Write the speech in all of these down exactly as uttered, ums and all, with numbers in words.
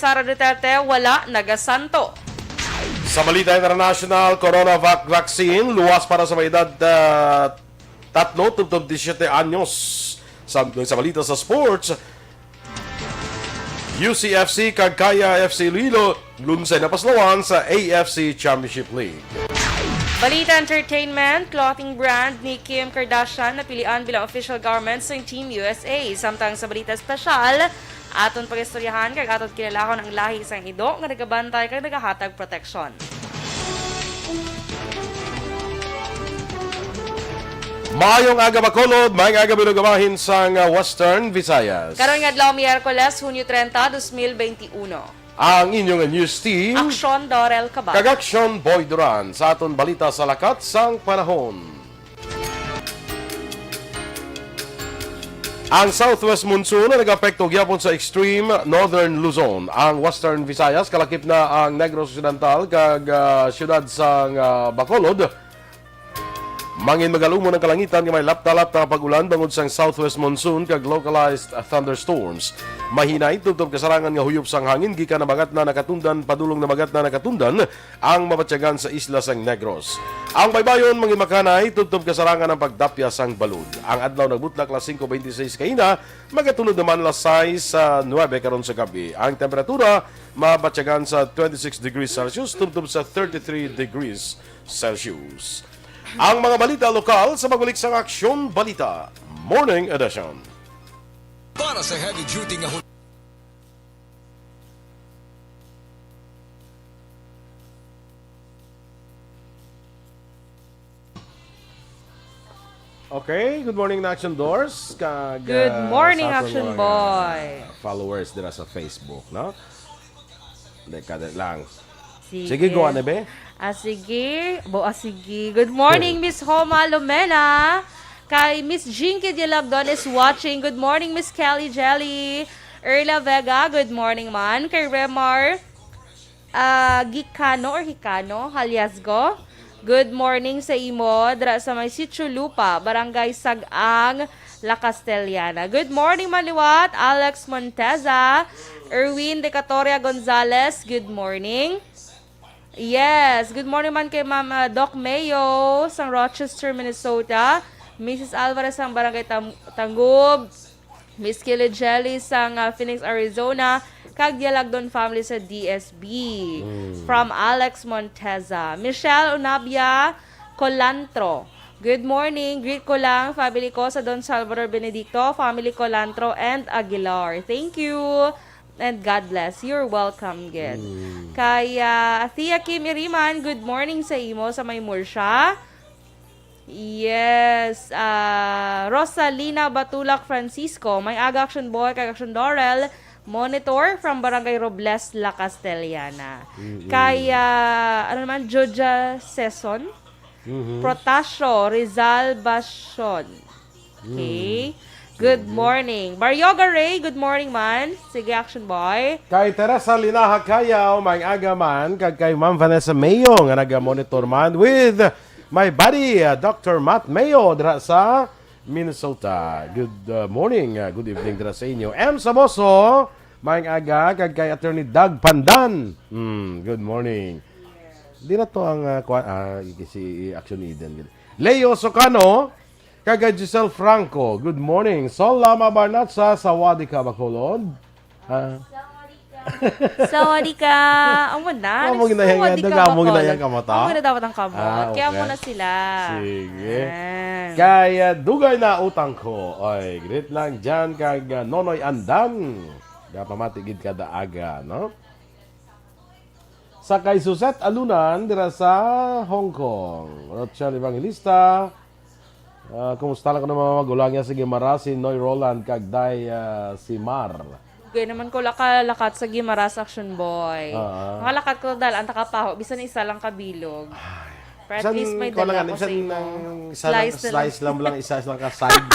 Sara Duterte, wala nagasanto. Sa balita international, Coronavac vaccine, luwas para sa may edad, ah, tatlo tubtob disisiete anyos. Sa, sa balita sa sports, U C F C kag Kaya F C Iloilo, lunsay na paslawan sa A F C Championship League. Balita entertainment, clothing brand ni Kim Kardashian napilian bilang official garments sang Team U S A. Samtang sa balita espesyal, aton pag-istoryahan kag aton kilalahon ang lahi sang ido nga nagabantay kag nagahatag proteksyon. Maayong aga, Bacolod. Maayong aga, Bilog Amahin sang, ah, Western Visayas. Karon nga adlaw, Miyerkules, Hunyo treinta, dos mil beintiuno. Ang inyong news team, Aksyon Dorel Cabal. Kag Aksyon Boy Duran sa aton balita sa lakat sang panahon. Ang southwest monsoon ang nag-apekto gyapon sa extreme northern Luzon. Ang Western Visayas, kalakip na ang Negros Occidental kag, ah, siyudad sang, ah, Bacolod. Mangin magalumon ang kalangitan nga may lapta-lapta nga pag-ulan bangod sang southwest monsoon kag localized thunderstorms. Mahinay tubtob kasarangan nga huyop sang hangin gikan Nabagatnan, Nakatundan padulong Nabagatnan, Nakatundan ang mabatyagan sa isla sang Negros. Ang baybayon mangimakanay tubtob kasarangan ang pagdapya sang balod. Ang adlaw nagbutlak alas singko beintiseis kaina, magatulod naman alas sais sa nuebe karon sa gab-i. Ang temperatura mabatyagan sa twenty-six degrees Celsius tubtob sa thirty-three degrees Celsius. Ang mga balita lokal sa pagbalik sang Aksyon Balita Morning Edition. Para sa heavy duty nga Okay, good morning na Action Doors. Kag, Good ah, morning, sa aton Action mga Boy. Followers dira sa Facebook, no? Hindi, kada lang. Sige. Sige, go, ano, be? Ah, sige. Bo, ah, sige. Good morning, Miss Homa Lumena. Kay Miss Jinky Dialagdon is watching. Good morning, Miss Kelly Jelly. Erla Vega, good morning man. Kay Remar, ah, Gikano or Hikano, Haliasgo. Good morning sa imo, dira sa may Sitio Lupa, Barangay Sag-ang, La Castellana. Good morning, Maliwat, Alex Monteza, Erwin Decatoria Gonzalez, good morning. Yes, good morning man kay Ma'am, ah, Doc Mayo sang Rochester, Minnesota. Missus Alvarez sang Barangay Tam-, Tangub. Miss Kelly Jelly sang, ah, Phoenix, Arizona. Kag Dialagdon family sa D S B. Mm. From Alex Monteza. Michelle Unabia Colantro. Good morning. Greet ko lang family ko sa Don Salvador Benedicto, family Colantro and Aguilar. Thank you. And God bless. You're welcome, gid. Mm. Kay, ah, Thea Kim Iriman, good morning sa imo sa may Murcia. Yes, ah, Rosalina Batulak Francisco, may aga Action Boy kag Action Dorel, monitor from Barangay Robles, La Castellana. Mm-mm. Kay, ah, ano naman, Joja Seson, Mhm. Protasio Rizal Basyon. Okay. Mm. Good Sige. morning. Baryoga Ray, good morning man. Sige, Action Boy. Kay Teresa Linaha Cayaw, may aga man, kag kay Ma'am Vanessa Mayo nga naga-monitor man with my buddy, uh, Doctor Matt Mayo, dira sa Minnesota. Good, uh, morning, uh, good evening dira sa inyo. M Saboso, may aga, kag kay Attorney Doug Pandan. Hmm, good morning. Di na to ang, uh, kwa-, ah, si Action Eden. Leo Socano, kag kay Giselle Franco. Good morning. Sol Lama Barnatsa, sawadika, Bacolod. Ah. Sawadika. Amo na. Amo gina-, Sawadika, amo gina-, Bacolod. Amo na dapat ang kamot. Ah, Kaya okay. amo na sila. Sige. Ayan. Kay, ah, dugay na utang ko. Oy, greet lang dyan kag, ah, Nonoy Andang. Gapamati gid kada aga, no? Sa kay Suzette Alunan dira sa Hong Kong. Rochelle Evangelista, ah, kumusta lang ko na mga magulang niya sa Guimaras, si Noy Roland, kag Day, ah, si Mar. Dugay naman ko laka-, lakat sa Guimaras, Action Boy. Ah. Mga lakat ko dahil ang takapaho, bisan isa lang kabilog. Ay. Pero at Bisan, least may kuwan dala lang, ko sa bisan imo. ang isa lang, Slice na lang. slice lang, lang, isa lang ka side.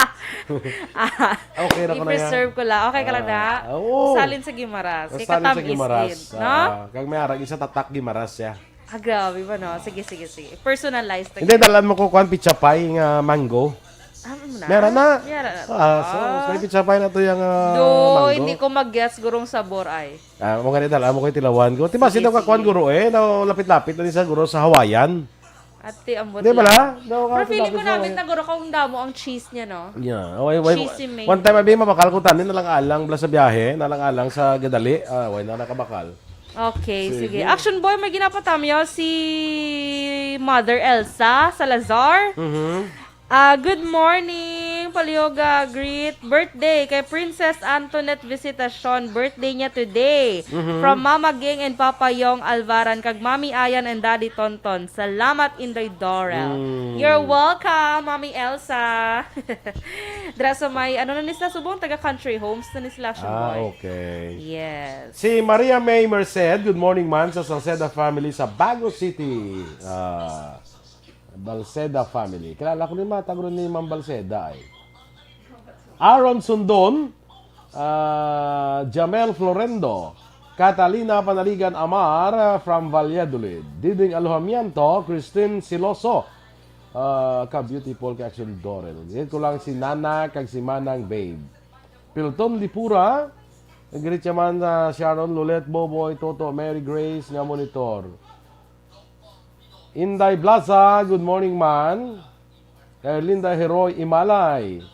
Ah, Okay na ko na yan. i-preserve ko lang. Okay ka lang na? Ah, oo. Salin sa Guimaras. Kay Salin sa katamis Guimaras. din, no? Ah, kag may arag isa tatak Guimaras siya. Ah, grabe ba, no? Sige, sige, sige. Personalized na Hindi, gyud. dalan mo ko, kuwan, pizza pie nga mango. Ah, meron na. Meron na. Meron na. Ah, so, ah, may pizza pie na to yung, ah, do, mango. Hindi ko mag-guess gurong sabor ay. Ah, mo gani dala mo ko'y tilawan ko. Ti basi daw ka kuan, guro, eh, na lapit-lapit na ni sa guro sa Hawaiian. Ate, ambot. Di ba lang? Pero feeling ko nabit na guro kung damo ang cheese niya, no? Yeah. Away, away, cheesy made. One time, abi, mabakal ko tanin, nalang-alang, bala sa biyahe, nalang-alang sa gadali. Ah, way na nakabakal. Okay, sige. Action Boy, may ginapatamyo si Mother Elsa Salazar. Mhm. Ah, good morning, Palioga. Greet birthday kay Princess Antoinette Visitacion. Birthday niya today. Mhm. From Mama Ging and Papa Yong Alvaran, kag Mami Ayan and Daddy Tonton. Salamat, Inday Dorel. Mm. You're welcome, Mami Elsa. Dira sa may, ano na ni sila, subong taga Country Homes na ni sila, Action Boy. Ah, okay. Yes. Si Maria May Merced, good morning man sa Salceda family sa Bago City. Ah, Balceda family. Kilala ko ni Mata, guro ni Ma'am Balceda ay. Aaron Sundon, ah, Jamel Florendo, Catalina Panaligan Amar, ah, from Valladolid. Diding Alojamiento, Christine Siloso, ah, ka beautiful ka Action Dorel. Greet ko lang si Nana kag si Manang Babe. Pilton Lipura, greet siya man, ah, Sharon, Lulet, Boboy, Toto, Mary Grace, nga monitor. Inday Blaza, good morning, man. Erlinda Heroy Imalay.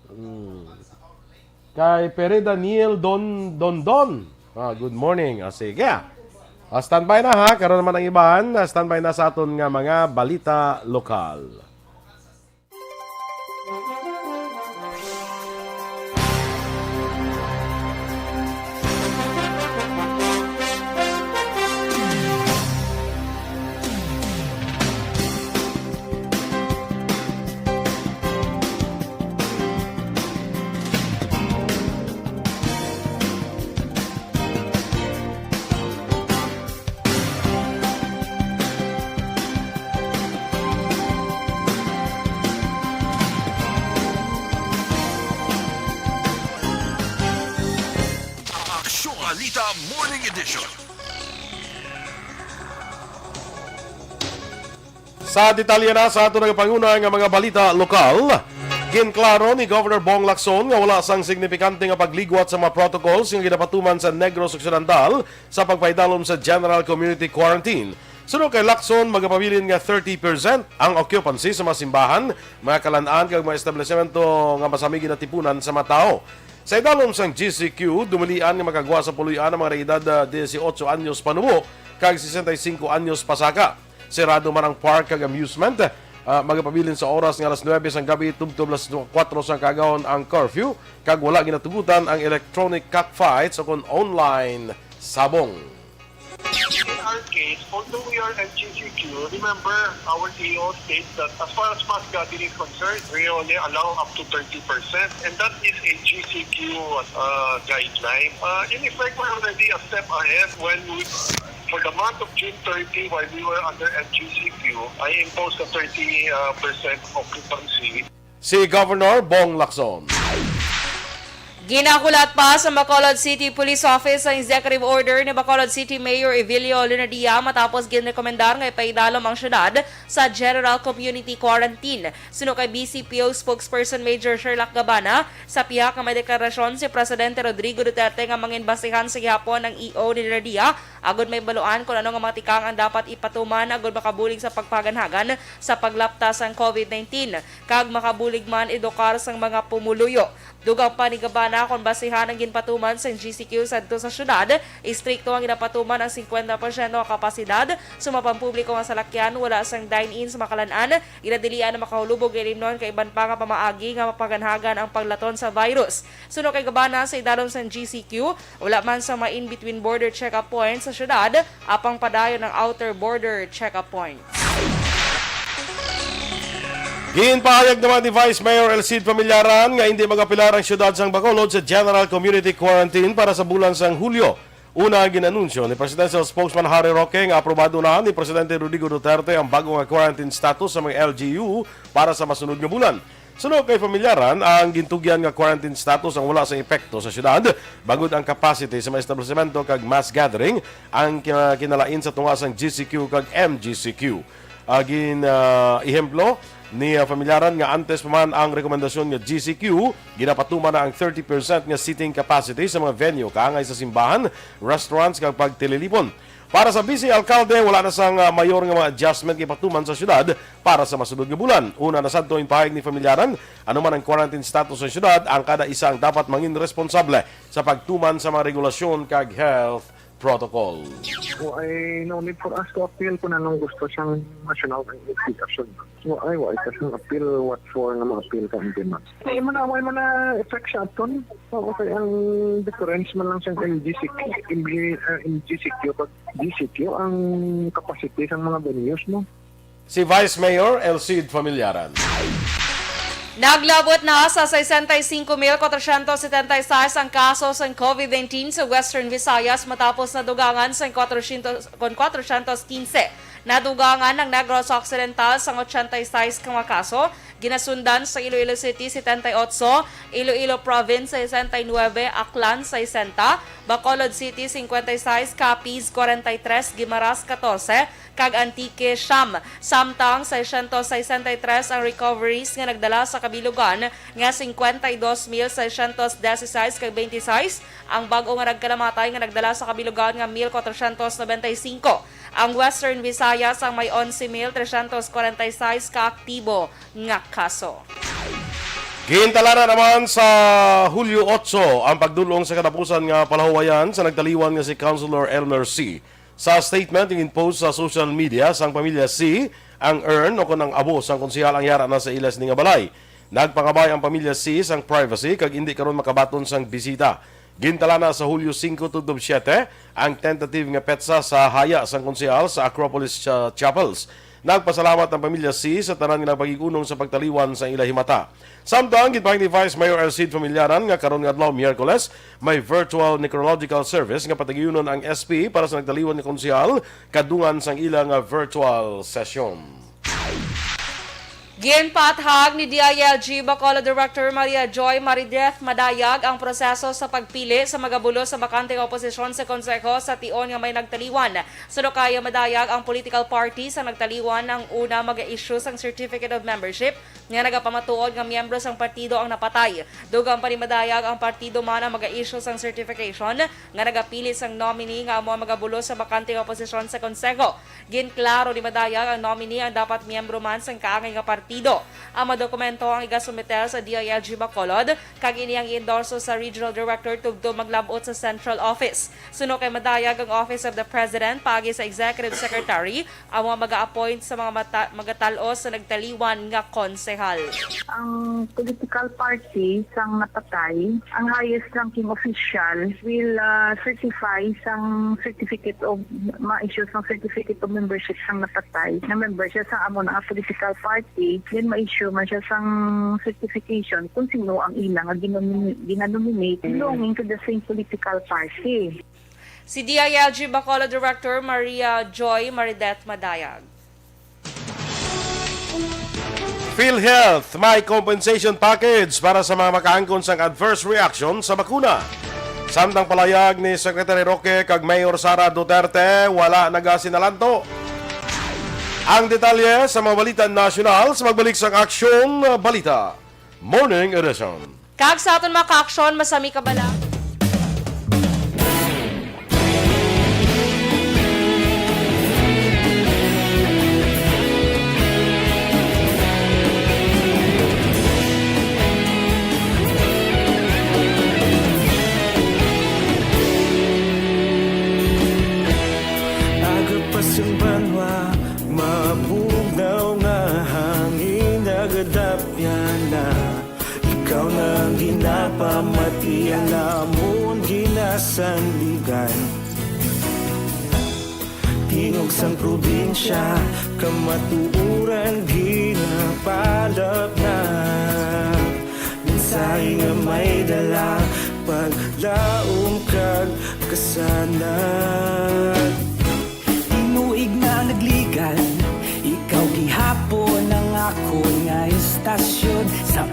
Mm. Kay Pere Daniel Don, Don, Don. Ah, good morning. Ah, sige. Ah, standby na ha. Karon naman ang iban. Ah, standby na sa aton nga mga balita lokal. Aksyon Balita Morning Edition. Sa detalye na sa ato nagapanguna nga mga balita lokal, ginklaro ni Governor Bong Lacson nga wala sang signifikante nga pagligwat sa mga protocols nga ginapatuman sa Negros Occidental sa pagpaidalom sa general community quarantine. Suno kay Lacson, magapabilin nga thirty percent ang occupancy sa mga simbahan, mga kalan-an kag mga establisemento nga masami ginatipunan sa mga tawo. Sa idalom sang G C Q, dumilian nga makagwa sa puloy-an ang mga edad, ah, dieciocho anyos panubo kag sesenta y cinco anyos pasaka. Serado man ang park kag amusement. Ah, magapabilin sa oras nga alas nuebe sang gabi tubtob alas kuwatro sang kaagahon ang curfew, kag wala ginatugutan ang electronic cockfights o kon online sabong. In our case, although we are L G B T Q, remember our E O states that as far as mass gathering is concerned, we only allow up to thirty percent, and that is a G C Q, uh, guideline. Uh, in effect, we're already a step ahead when we, for the month of June thirty, while we were under L G B T Q, I imposed a thirty, uh, percent occupancy. Si Governor Bong Lacson. Ginahulat pa sa Bacolod City Police Office ang executive order ni Bacolod City Mayor Evilio Leonardia matapos ginrekomendar nga ipaidalom ang syudad sa general community quarantine. Suno kay B C P O spokesperson Major Sherlock Gabana, sa pihak nga may deklarasyon si Presidente Rodrigo Duterte nga manginbasihan sa gihapon ang E O ni Leonardia agud mahibaluan kon ano nga mga tikang ang dapat ipatuman agud makabulig sa pagpaganhagan sa paglapta sang COVID nineteen kag makabulig man edukar sang mga pumuluyo. Dugang pa ni Gabana, kon basihan ang ginpatuman sang G C Q sadto sa syudad, istrikto ang ginapatuman ang singkwenta porsyento nga kapasidad sa mga pampubliko nga salakyan, wala sang dine-in sa makalan-an, ginadilian ang makahulubog nga ilimnon kag iban pa nga pamaagi nga mapaganhagan ang paglaton sa virus. Suno kay Gabana, sa idalom sang G C Q, wala man sa mga in-between border check-up points sa syudad, apang padayon ang outer border check-up points. Ginpahayag naman ni Vice Mayor El Cid Familiaran nga hindi magapilar ang siyudad sang Bacolod sa General Community Quarantine para sa bulan sang Hulyo. Una, gin-anunsyo ni Presidential Spokesman Harry Roque nga aprobado na ni Presidente Rodrigo Duterte ang bago nga quarantine status sa mga L G U para sa masunod nga bulan. Suno kay Familyaran, ang gintugyan nga quarantine status ang wala sa epekto sa syudad, bangod ang capacity sa mga establisemento kag mass gathering ang kina-, kinalain sa tunga sang G C Q kag M G C Q. Ah, gin, ah, ehemplo ni, ah, Familyaran nga antes pa man ang rekomendasyon nga G C Q, ginapatuman na ang thirty percent nga seating capacity sa mga venue kaangay sa simbahan, restaurants kag pagtililipon. Para sa Vice Alkalde, wala na sang, ah, mayor nga mga adjustment nga ipatuman sa syudad para sa masunod nga bulan. Una na sadto, in pahayag ni Familyaran, ano man ang quarantine status sa syudad, ang kada isa ang dapat mangin responsable sa pagtuman sa mga regulasyon kag health protocol. Why no need for us to appeal kung anong gusto siyang national investigation? Why, why ka siyang appeal? What for nga ma-appeal ka ang demand? Why mo na, why mo na effect sa aton? Oo, kay ang difference man lang sa M G C Q, M G, ah, M G C Q, pag G C Q ang capacity sang mga venues mo. Si Vice Mayor Elcid Familiaran. Naglabot na sa sesenta y cinco mil cuatrocientos setenta y seis ang kaso sang COVID nineteen sa Western Visayas matapos nadugangan sang cuatrocientos, kon cuatrocientos quince. Nadugangan ang Negros Occidental sang ochenta y seis ka mga kaso, ginasundan sa Iloilo City, setenta y ocho, Iloilo Province, sesenta y nuebe, Aklan, sesenta, Bacolod City, cincuenta y seis, Capiz, cuarenta y tres, Guimaras, catorce, kag Antique, siyam. Samtang seiscientos sesenta y tres ang recoveries nga nagdala sa kabilugan nga cincuenta y dos mil seiscientos dieciséis kag veintiséis ang bag-o nga nagkalamatay nga nagdala sa kabilugan nga mil cuatrocientos noventa y cinco. Ang Western Visayas ang may onse mil trescientos cuarenta y seis ka aktibo nga kaso. Gintalanan naman sa Hulyo otso ang pagdul-ong sa katapusan nga palahuwayan sa nagtaliwan nga si Councilor Elmer C. Sa statement nga gin-post sa social media sang pamilya C, ang urn o kon ang abo sang konsehal ang yara na sa ila sini nga balay. Nagpangabay ang pamilya C sang privacy kag indi karon makabaton sang bisita. Gintala na sa Hulyo singko tubtob siyete ang tentative nga petsa sa haya sang konsehal sa Acropolis Cha-, Chapels. Nagpasalamat ang pamilya C sa tanan nga nagpakig-unong sa pagtaliwan sa ila himata. Samtang ginpahayag ni Vice Mayor Elcid Familiaran nga karon nga adlaw, Miyerkules, may virtual necrological service nga patigayunon ang S P para sa nagtaliwan nga konsehal kadungan sang ila nga virtual session. Ginpaathag ni D I L G Bacolod Director Maria Joy Marideth Madayag ang proseso sa pagpili sa magabulos sa bakante nga oposisyon sa Konseho sa tion nga may nagtaliwan. Suno kay Madayag, ang political party sa nagtaliwan ang una mag-issue sang certificate of membership nga nagapamatuod nga miyembro sang partido ang napatay. Dugang pa ni Madayag, ang partido man ang mag-issue sang certification nga nagapili sang nominee nga amo ang magabulos sa bakante nga posisyon sa Konseho. Ginklaro ni Madayag, ang nominee ang dapat miyembro man sang kaangay nga partido. Ang mga dokumento ang igasumiter sa D I L G Bacolod, kag ini ang i-endorso sa Regional Director tubtob maglab-ot sa Central Office. Suno kay Madayag, ang Office of the President paagi sa Executive Secretary ang mga mag-a-appoint sa mga mata-, magatal-os sa nagtaliwan nga konsehal. Ang political party sang napatay, ang highest ranking official will, ah, certify sang certificate of, ma-issue sang certificate of membership sang napatay. Na member siya sa amo na nga political party, then ma-issue man siya sang certification kung sino ang ila nga ginomini-, ginanominate belonging to the same political party. Si D I L G Bacolod Director Maria Joy Maridet Madayag. PhilHealth may compensation package para sa mga makaangkon sang adverse reaction sa bakuna. Samtang palayag ni Secretary Roque kag Mayor Sara Duterte, wala nagasinalanto. Ang detalye sa mga balita nasyonal sa magbalik sang Aksyon Balita Morning Edition. Kag sa aton mga ka-aksyon, masami ka bala. Agapas ang banwa, mabugnaw nga hangin, nagadapya na. Ikaw na ang ginapamati, ang amon ginasandigan. Tingog sang probinsya, kamatuoran ginapalapnag. Mensahe nga may dala, paglaom kag kasanag. Tinuig na nagligad, ikaw gihapon ang akon nga istasyon. Sa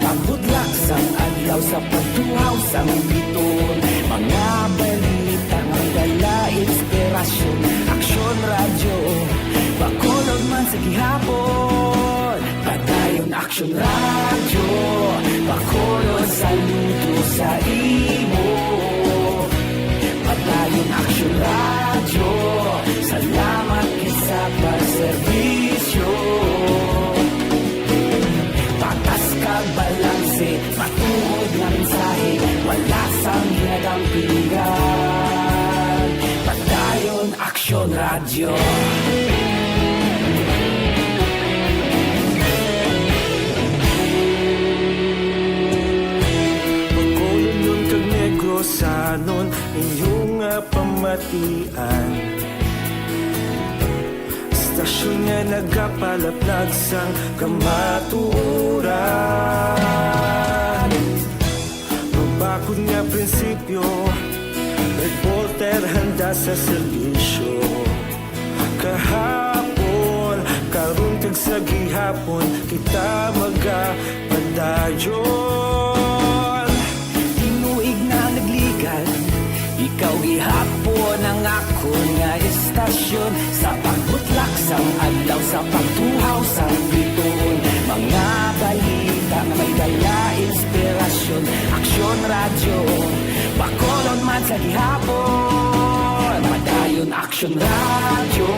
Sa pagtuhaw sang biton, mga balita nga may dala inspirasyon. Aksyon Radyo, Bacolod man sa gihapon. Padayon Aksyon Radyo, Bacolod saludo sa imo. Padayon Aksyon Radyo, salamat gid sa pagserbisyo. Patas kag balanse, matuod nga mensahe, wala sang ginadampingan. Padayon Aksyon Radyo. Bacolodnon kag Negrosanon, inyo nga pamatian. Istasyon nga nagapalaplag sang kamatuoran. Mabakod nga prinsipyo, reporter handa sa serbisyo. Kahapon, karon kag sa gihapon, kita magapadayon. Tinuig na nagligad, ikaw gihapon ang akon nga istasyon. Sa pagbutlak sang adlaw, sa pagtuhaw sang bituon, mga balita nga may dala inspirasyon. Aksyon Radyo, Bacolod man sa gihapon. Padayon Aksyon Radyo.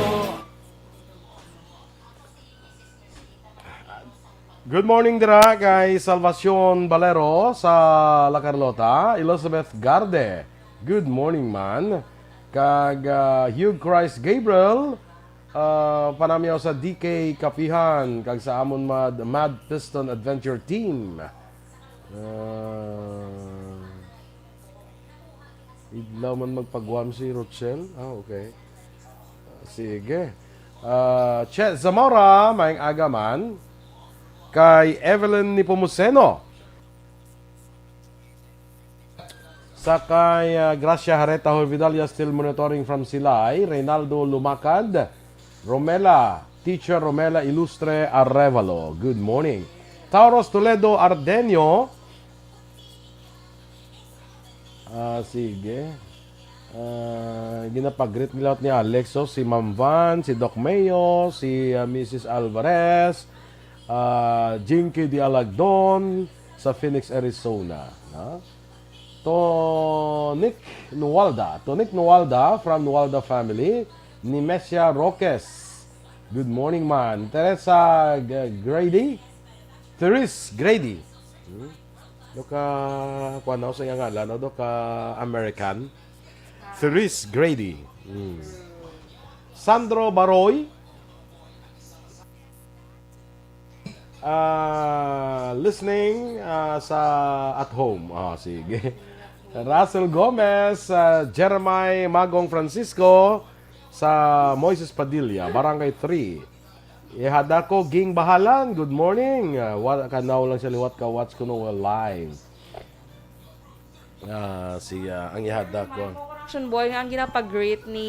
Good morning dira kay Salvacion Valero sa La Carlota, Elizabeth Garde. Good morning man. Kag ah, Hugh Christ Gabriel, ah, panamyaw sa D K Kapihan kag sa amon Mad, Mad Piston Adventure Team. Ah, Idlaw man magpaguwam si Rochelle? Ah, okay. Sige. Ah, Che Zamora, maayong aga man. Kay Evelyn Nepomuceno. Sa kay ah, Gracia Hareta Horvidal, still monitoring from Silay. Reynaldo Lumakad. Romela, Teacher Romela Ilustre Arevalo. Good morning. Tauros Toledo Ardenio. Ah, sige. Ah, ginapag-greet nila ni Alex, oh, si Ma'am Van, si Doc Mayo, si ah, Missus Alvarez, ah, Jinky de Alagdon sa Phoenix, Arizona. No? Tonic Nualda. Tonic Nualda from Nualda family. Nimesia Roques. Good morning man. Teresa G- Grady. Therese Grady. Hmm? Do ka, kuwan ako sa iyang ngalan, no? Do ka American? Therese Grady. Hmm. Sandro Baroy. Ah, listening ah, sa at home. Ah, sige. Russell Gomez, ah, Jeremiah Magong Francisco, sa Moises Padilla, Barangay three. Ihada ko, Ging Bahalan, good morning. Ah, wa, kanaw lang siya liwat ka watch ko no live. Ah, siya ang ihada ko. Correction boy nga ang ginapag-greet ni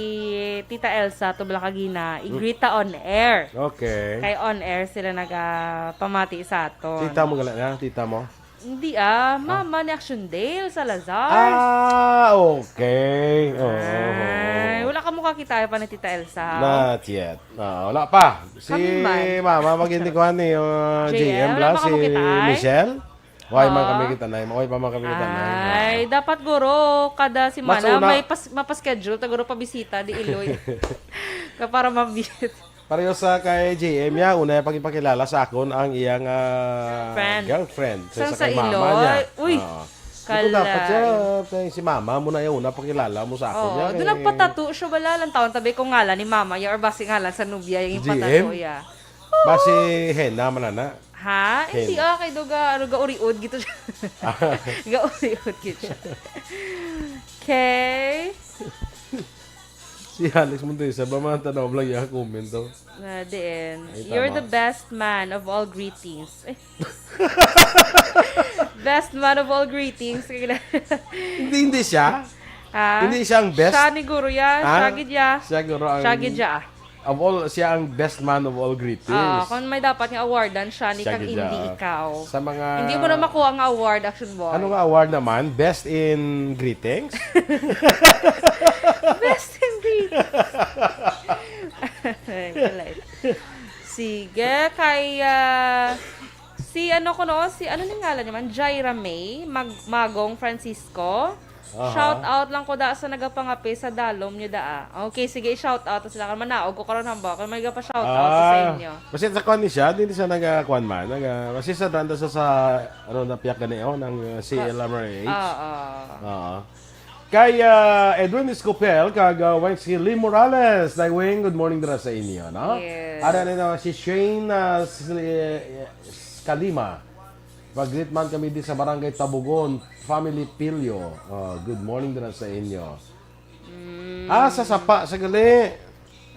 Tita Elsa to Blacagina, i-greet ta on air. Okay. Kay on air sila nagapamati sa aton. Tita mo gala na? Tita mo? Hindi ah, mama ni Action Dale Salazar. Ah, okay. Oo, oo, Ay, oo. Wala ka mo kakita pa ni Tita Elsa. Not yet. Ah, wala pa. Si Kami man. Mama, mag-hindi ko ani, uh, J M, J M, wala lang pa si kamo kita, ay? Michelle. Way man Ah. kami kita, Nay. Way pa man kami kita, Nay. Ay, dapat guro, kada Mas semana una may pas, mapaschedule ta guro pabisita di Iloy. Ka para mabit. Pareho sa kay J M ya, una ya pagipakilala sa akon ang iyang ah, Girlfriend. girlfriend. Sa, Sang sa sa kay mama Iloy? Niya. Uy, Oo. Di ko dapat kalay. siya, kay si mama mo na yung una pakilala mo sa akon Oh, niya, doon kay nagpatato siya, bala lang taon tabi kung ngalan ni mama ya or basi ngalan sa nubya yung G M? ipatato ya. Basi henna man na. Ha? Hindi Hen. ah, kay doga, ano, gauriod gito siya. Gauriod gito siya. Okay. Si Alex Montoya, sa ba man tanaw lang yung comment to? Na diin. Ay, You're tama. the best man of all greetings. Eh. Best man of all greetings. Hindi, hindi siya. Ha? Hindi siya ang best? Siya ni Guru ya. Ha? Siya gid ya. Siya guro ang Siya gid ya. Of all, siya ang best man of all greetings. Ah, kung may dapat nga awardan siya, ni Siya kag gid, hindi ah. ikaw. Sa mga Hindi mo na makuha ang award, Action Boy. Ano nga award naman? Best in greetings? Best in greetings. Ay, wala eh. Sige, kay, ah, si ano ko no, si ano ning ngalan niya man? Jaira May Mag-, Magong Francisco. Aha. Shout out lang ko da sa nagapangape sa dalom niyo da, ah. Okay, sige, shout out sila. Manaog ko karon hamba kay may gapa shout out sa Ah, inyo. Kasi sa kwan ni siya, hindi siya naga-, kwan man. Naga, kasi sa danda sa, sa, ano, napiyak gani, oh, ng, uh, C L M R H. Oo. Oo. Kay, uh, Edwin Escopel, kag, uh, Weng si Lee Morales. Day Weng, good morning dira sa inyo, no? Yes. Ara na na si Shane, uh, si, uh, Kalima. Pag-greet man kami di sa Barangay Tabugon, Family Pilio. Oh, good morning dira sa inyo. Mm. Ah, sa sapa, sa gali.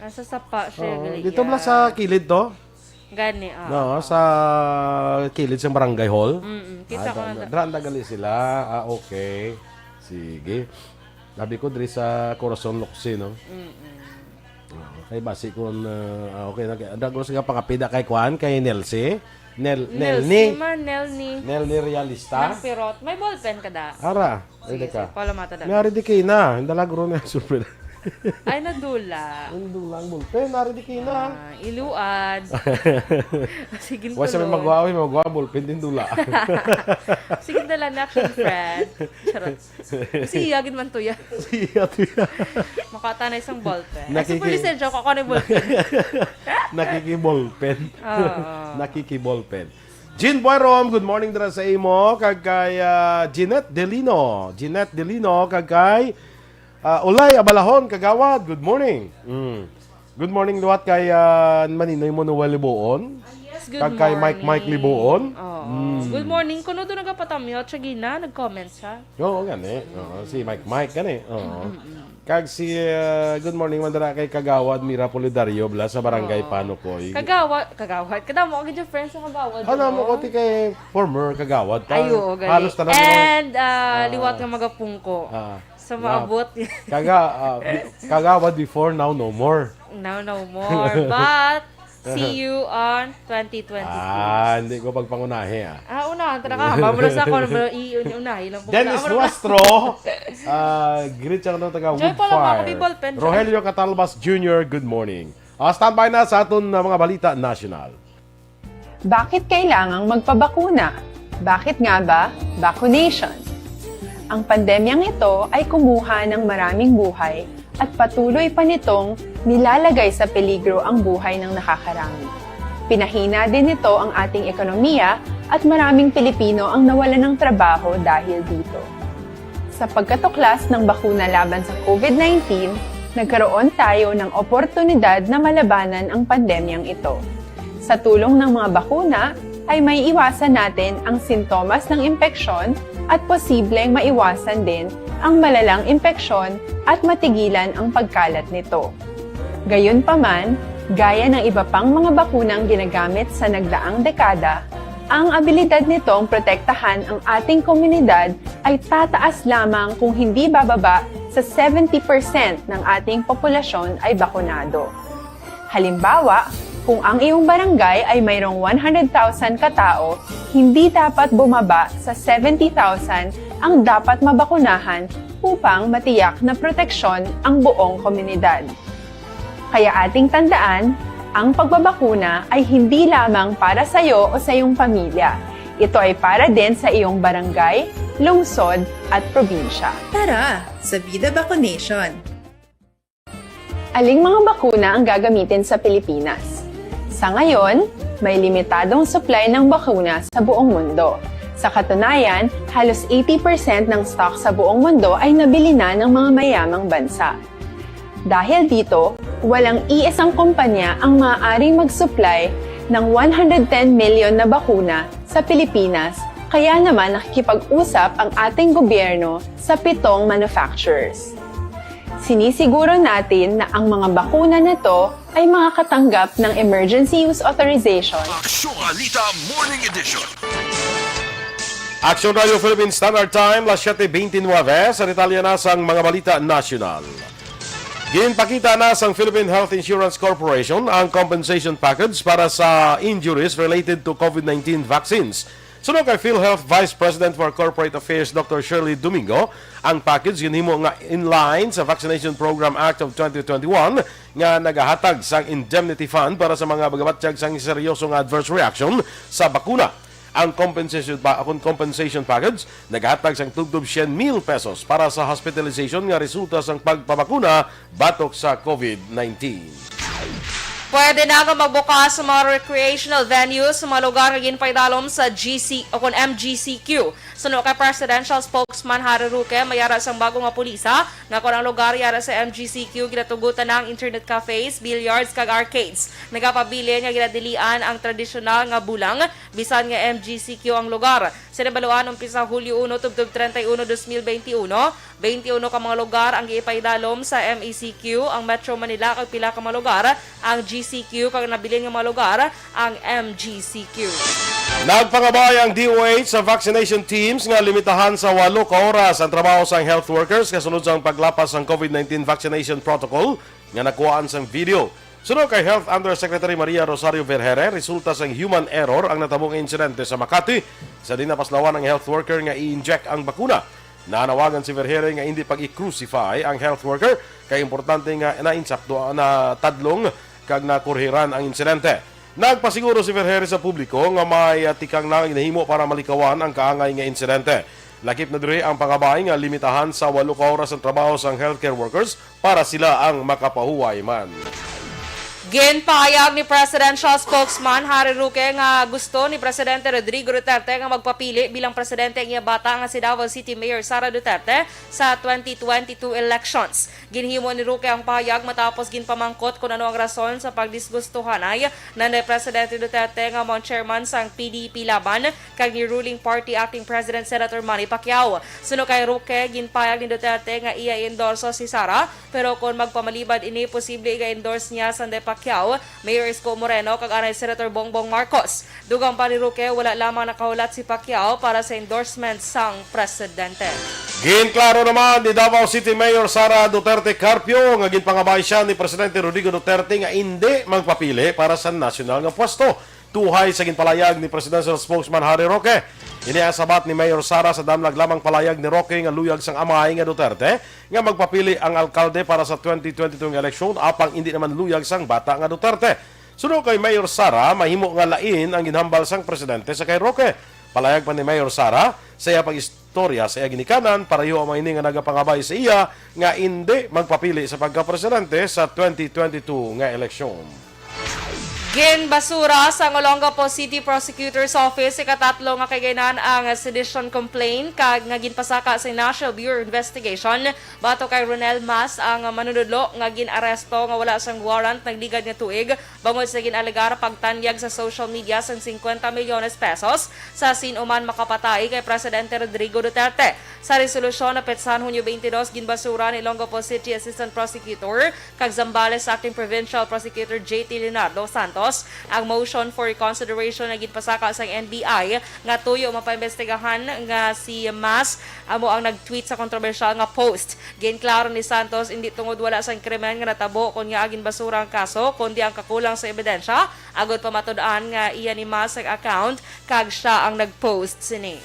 Ah, sa sapa siya Oo, gali, dito bala yeah. sa kilid to? Gani, ah. No, sa kilid sa barangay hall. Mm-mm. Kita Ah, ko dra-, na da- dra-, dra-, gali sila. Ah, okay. Sige. Sabi ko, diri sa Corazon Locsin, no? Mm-mm. Oo. Kay basi kung, ah, okay, nag-, nag-, gusto nga pangapida kay Kwan, kay Nelsie. Nel-, Nelnie. Nelsie man, Nelnie. Nelnie Realista. Nang pirot. May ballpen ka da? Ara, Sige, pwede ka. sige, pala mata da. May ari di kayo na. Ang dalagro na yung sulpin. Ay, nadula. Ang dulang ballpen, ari di kayo na. Ah, iluad. Sige, Wa sa may tuloy. magawa, may magawa, ballpen din dula. Sige, dala na, action friend. Charot. Siya, gid man to yan. Siya to yan. Makata na isang ballpen. Ay, sa Nakiki- pulis yan, joke ako na yung ballpen. Nakiki-ballpen. Oo. Nakiki-ballpen. Jean Boyrom, good morning dira sa imo. Kag kay, ah, Jeanette Delino. Jeanette Delino, kag kay, ah, Ulay Abalahon, Kagawad, good morning. Mm. Good morning liwat kay, ah, Maninoy Monuel Libuon. Ah, yes, good Kag kay Mike Mike morning. Libuon. Oo. Mm. Good morning. Kuno doon nagapatamyot siya, gina, nag-comment siya. Oo, gani. Oo, si Mike Mike, gani. Oo. Mm, mm, mm. Kag si, ah, good morning, man dira kay Kagawad Mira Pulidario, bala, sa Barangay Oo. Panukoy. Kagawad, Kagawad. Kadamo ka gid friends sa Kagawad, Ano no? mo ko ti kay former Kagawad? Ta-, Ay, oo, gani. halos tanan yung And, ah, Ah. liwat nga magapungko. Ah. Sa maabot. Kaga-, ah, bi-, Kagawad before, now no more. Now no more. But, see you on twenty twenty-six. Ah, hindi ko pagpangunahi, ah. Ah, unahan, tara ka. Haba mo na sa ako, bro. I-, unahi lang po Dennis na. Nuestro, ah, greet siya ng taga Joy, pala, Woodfire. Mga kabibol, pen, Rogelio Catalbas Junior, good morning. Ah, standby na sa aton na mga balita national. Bakit kailangang magpabakuna? Bakit nga ba vaccination? Ang pandemyang ito ay kumuha ng maraming buhay at patuloy pa nitong nilalagay sa peligro ang buhay ng nakakarami. Pinahina din nito ang ating ekonomiya at maraming Pilipino ang nawalan ng trabaho dahil dito. Sa pagkatuklas ng bakuna laban sa COVID nineteen, nagkaroon tayo ng oportunidad na malabanan ang pandemyang ito. Sa tulong ng mga bakuna, ay may iwasan natin ang sintomas ng impeksyon at posibleng maiwasan din ang malalang impeksyon at matigilan ang pagkalat nito. Gayunpaman, gaya ng iba pang mga bakunang ginagamit sa nagdaang dekada, ang abilidad nitong protektahan ang ating komunidad ay tataas lamang kung hindi bababa sa seventy percent ng ating populasyon ay bakunado. Halimbawa, kung ang iyong barangay ay mayroong one hundred thousand ka tao, hindi dapat bumaba sa seventy thousand ang dapat mabakunahan upang matiyak na proteksyon ang buong komunidad. Kaya ating tandaan, ang pagbabakuna ay hindi lamang para sa iyo o sa iyong pamilya. Ito ay para din sa iyong barangay, lungsod, at probinsya. Tara sa Vida Vaccination! Aling mga bakuna ang gagamitin sa Pilipinas? Sa ngayon, may limitadong supply ng bakuna sa buong mundo. Sa katunayan, halos eighty percent ng stock sa buong mundo ay nabili na ng mga mayamang bansa. Dahil dito, walang iisang kumpanya ang maaaring mag-supply ng one hundred ten million na bakuna sa Pilipinas, kaya naman nakikipag-usap ang ating gobyerno sa pitong manufacturers. Sinisiguro natin na ang mga bakuna na to ay makakatanggap ng Emergency Use Authorization. Aksyon Alita Morning Edition. Action Radio Philippine Standard Time, las siete veintinueve. Sa detalye na sang mga balita nasyonal. Ginpakita na sang Philippine Health Insurance Corporation ang compensation package para sa injuries related to COVID nineteen vaccines. Suno kay PhilHealth Vice President for Corporate Affairs Doctor Shirley Domingo, ang package ginhimo nga in line sa Vaccination Program Act of twenty twenty-one nga nagahatag sang indemnity fund para sa mga magabatyag sang seryoso nga adverse reaction sa bakuna. Ang compensation pa, akon compensation package naghatag sang tubtob syen mil pesos para sa hospitalization nga resulta sang pagpabakuna batok sa COVID nineteen. Pwede na nga magbukas sa mga recreational venues sa mga lugar nga ginpaidalom sa G C o kon M G C Q. Suno kay Presidential Spokesman Harry Roque, may ara sang bago nga pulisa nga kon ang lugar yara sa M G C Q ginatugutan na ang internet cafes, billiards kag arcades. Nagapabilin nga ginadilian ang tradisyonal nga bulang bisan nga M G C Q ang lugar. Sa nabaluan, umpisa Hulyo uno tubtob treinta y uno, dos mil beinti uno, beinti uno ka mga lugar ang giipaidalom sa M E C Q, ang Metro Manila kag pila ka mga lugar ang G C Q, kag nabilin nga mga lugar ang M G C Q. Nagpangabay ang D O H sa vaccination teams nga limitahan sa walo ka oras ang trabaho sang health workers kasunod sang paglapas sang COVID nineteen vaccination protocol nga nakuhaan sang video. Suno kay Health Undersecretary Maria Rosario Vergeire, resulta sang human error ang natabo nga insidente sa Makati, sa diin napaslawan ang health worker nga i-inject ang bakuna. Nanawagan si Vergeire nga indi pag-i-crucify ang health worker, kay importante nga nainsakto, natadlong kag nakurhiran ang insidente. Nagpasiguro si Vergeire sa publiko nga may, ah, tikang na nga ginahimo para malikawan ang kaangay nga insidente. Lakip na diri ang pangabay nga limitahan sa walo ka oras ang trabaho sang healthcare workers para sila ang makapahuway man. Ginpahayag ni Presidential Spokesman Harry Roque nga gusto ni Presidente Rodrigo Duterte nga magpapili bilang presidente ang iya bata nga si Davao City Mayor Sara Duterte sa twenty twenty-two elections. Ginhimo ni Roque ang pahayag matapos ginpamangkot kon ano ang rason sa pagdisgustuhanay na ni Presidente Duterte nga mao ang chairman sang P D P Laban kag ni ruling party acting President Senator Manny Pacquiao. Suno kay Roque, ginpahayag ni Duterte nga iya i-endorso si Sara, pero kon magpamalibad ini, posible iga-endorse niya sang de Pacquiao, Mayor Isko Moreno kag anay Senator Bongbong Marcos. Dugang pa ni Roque, wala lamang nakahulat si Pacquiao para sa endorsement sang presidente. Ginklaro naman ni Davao City Mayor Sara Duterte Carpio nga ginpangabay siya ni Presidente Rodrigo Duterte nga indi magpapili para sa nasyonal nga pwesto. Tuhay sa ginpalayag ni Presidential Spokesman Harry Roque, ini ang sabat ni Mayor Sara sa damlag lamang palayag ni Roque nga luyag sang amay nga Duterte nga magpapili ang alkalde para sa twenty twenty-two nga eleksyon, apang indi naman luyag sang bata nga Duterte. Suno kay Mayor Sara, mahimo nga lain ang ginhambal sang presidente sa kay Roque. Palayag pa ni Mayor Sara, sa iya pag-istorya sa iya ginikanan, pareho man ini nga nagapangabay sa iya nga indi magpapili sa pagkapresidente sa twenty twenty-two nga eleksyon. Ginbasura sang Olongapo City Prosecutor's Office ikatatlo nga kaiganan ang sedition complaint kag nga ginpasaka sa National Bureau of Investigation batok kay Ronel Mas, ang manunudlo nga gin-aresto nga wala sang warrant nagligad nga tuig bangod sa gin-alegar pagtanyag sa social media sang singkwenta milyones pesos sa sin-o man makapatay kay Presidente Rodrigo Duterte. Sa resolusyon na petsa Hunyo twenty-two, ginbasura ni Olongapo City Assistant Prosecutor kag Zambales Acting Provincial Prosecutor J T Leonardo Santos ang motion for reconsideration nga ginpasaka sang N B I nga tuyo mapaimbestigahan nga si Mas amo ang nag-tweet sa kontrobersyal nga post. Ginklaro ni Santos, indi tungod wala sang krimen nga natabo kon ngaa ginbasura ang kaso, kundi ang kakulang sa ebidensya, agod pamatud-an nga iya ni Mas ang account kag sia ang nag-post sini.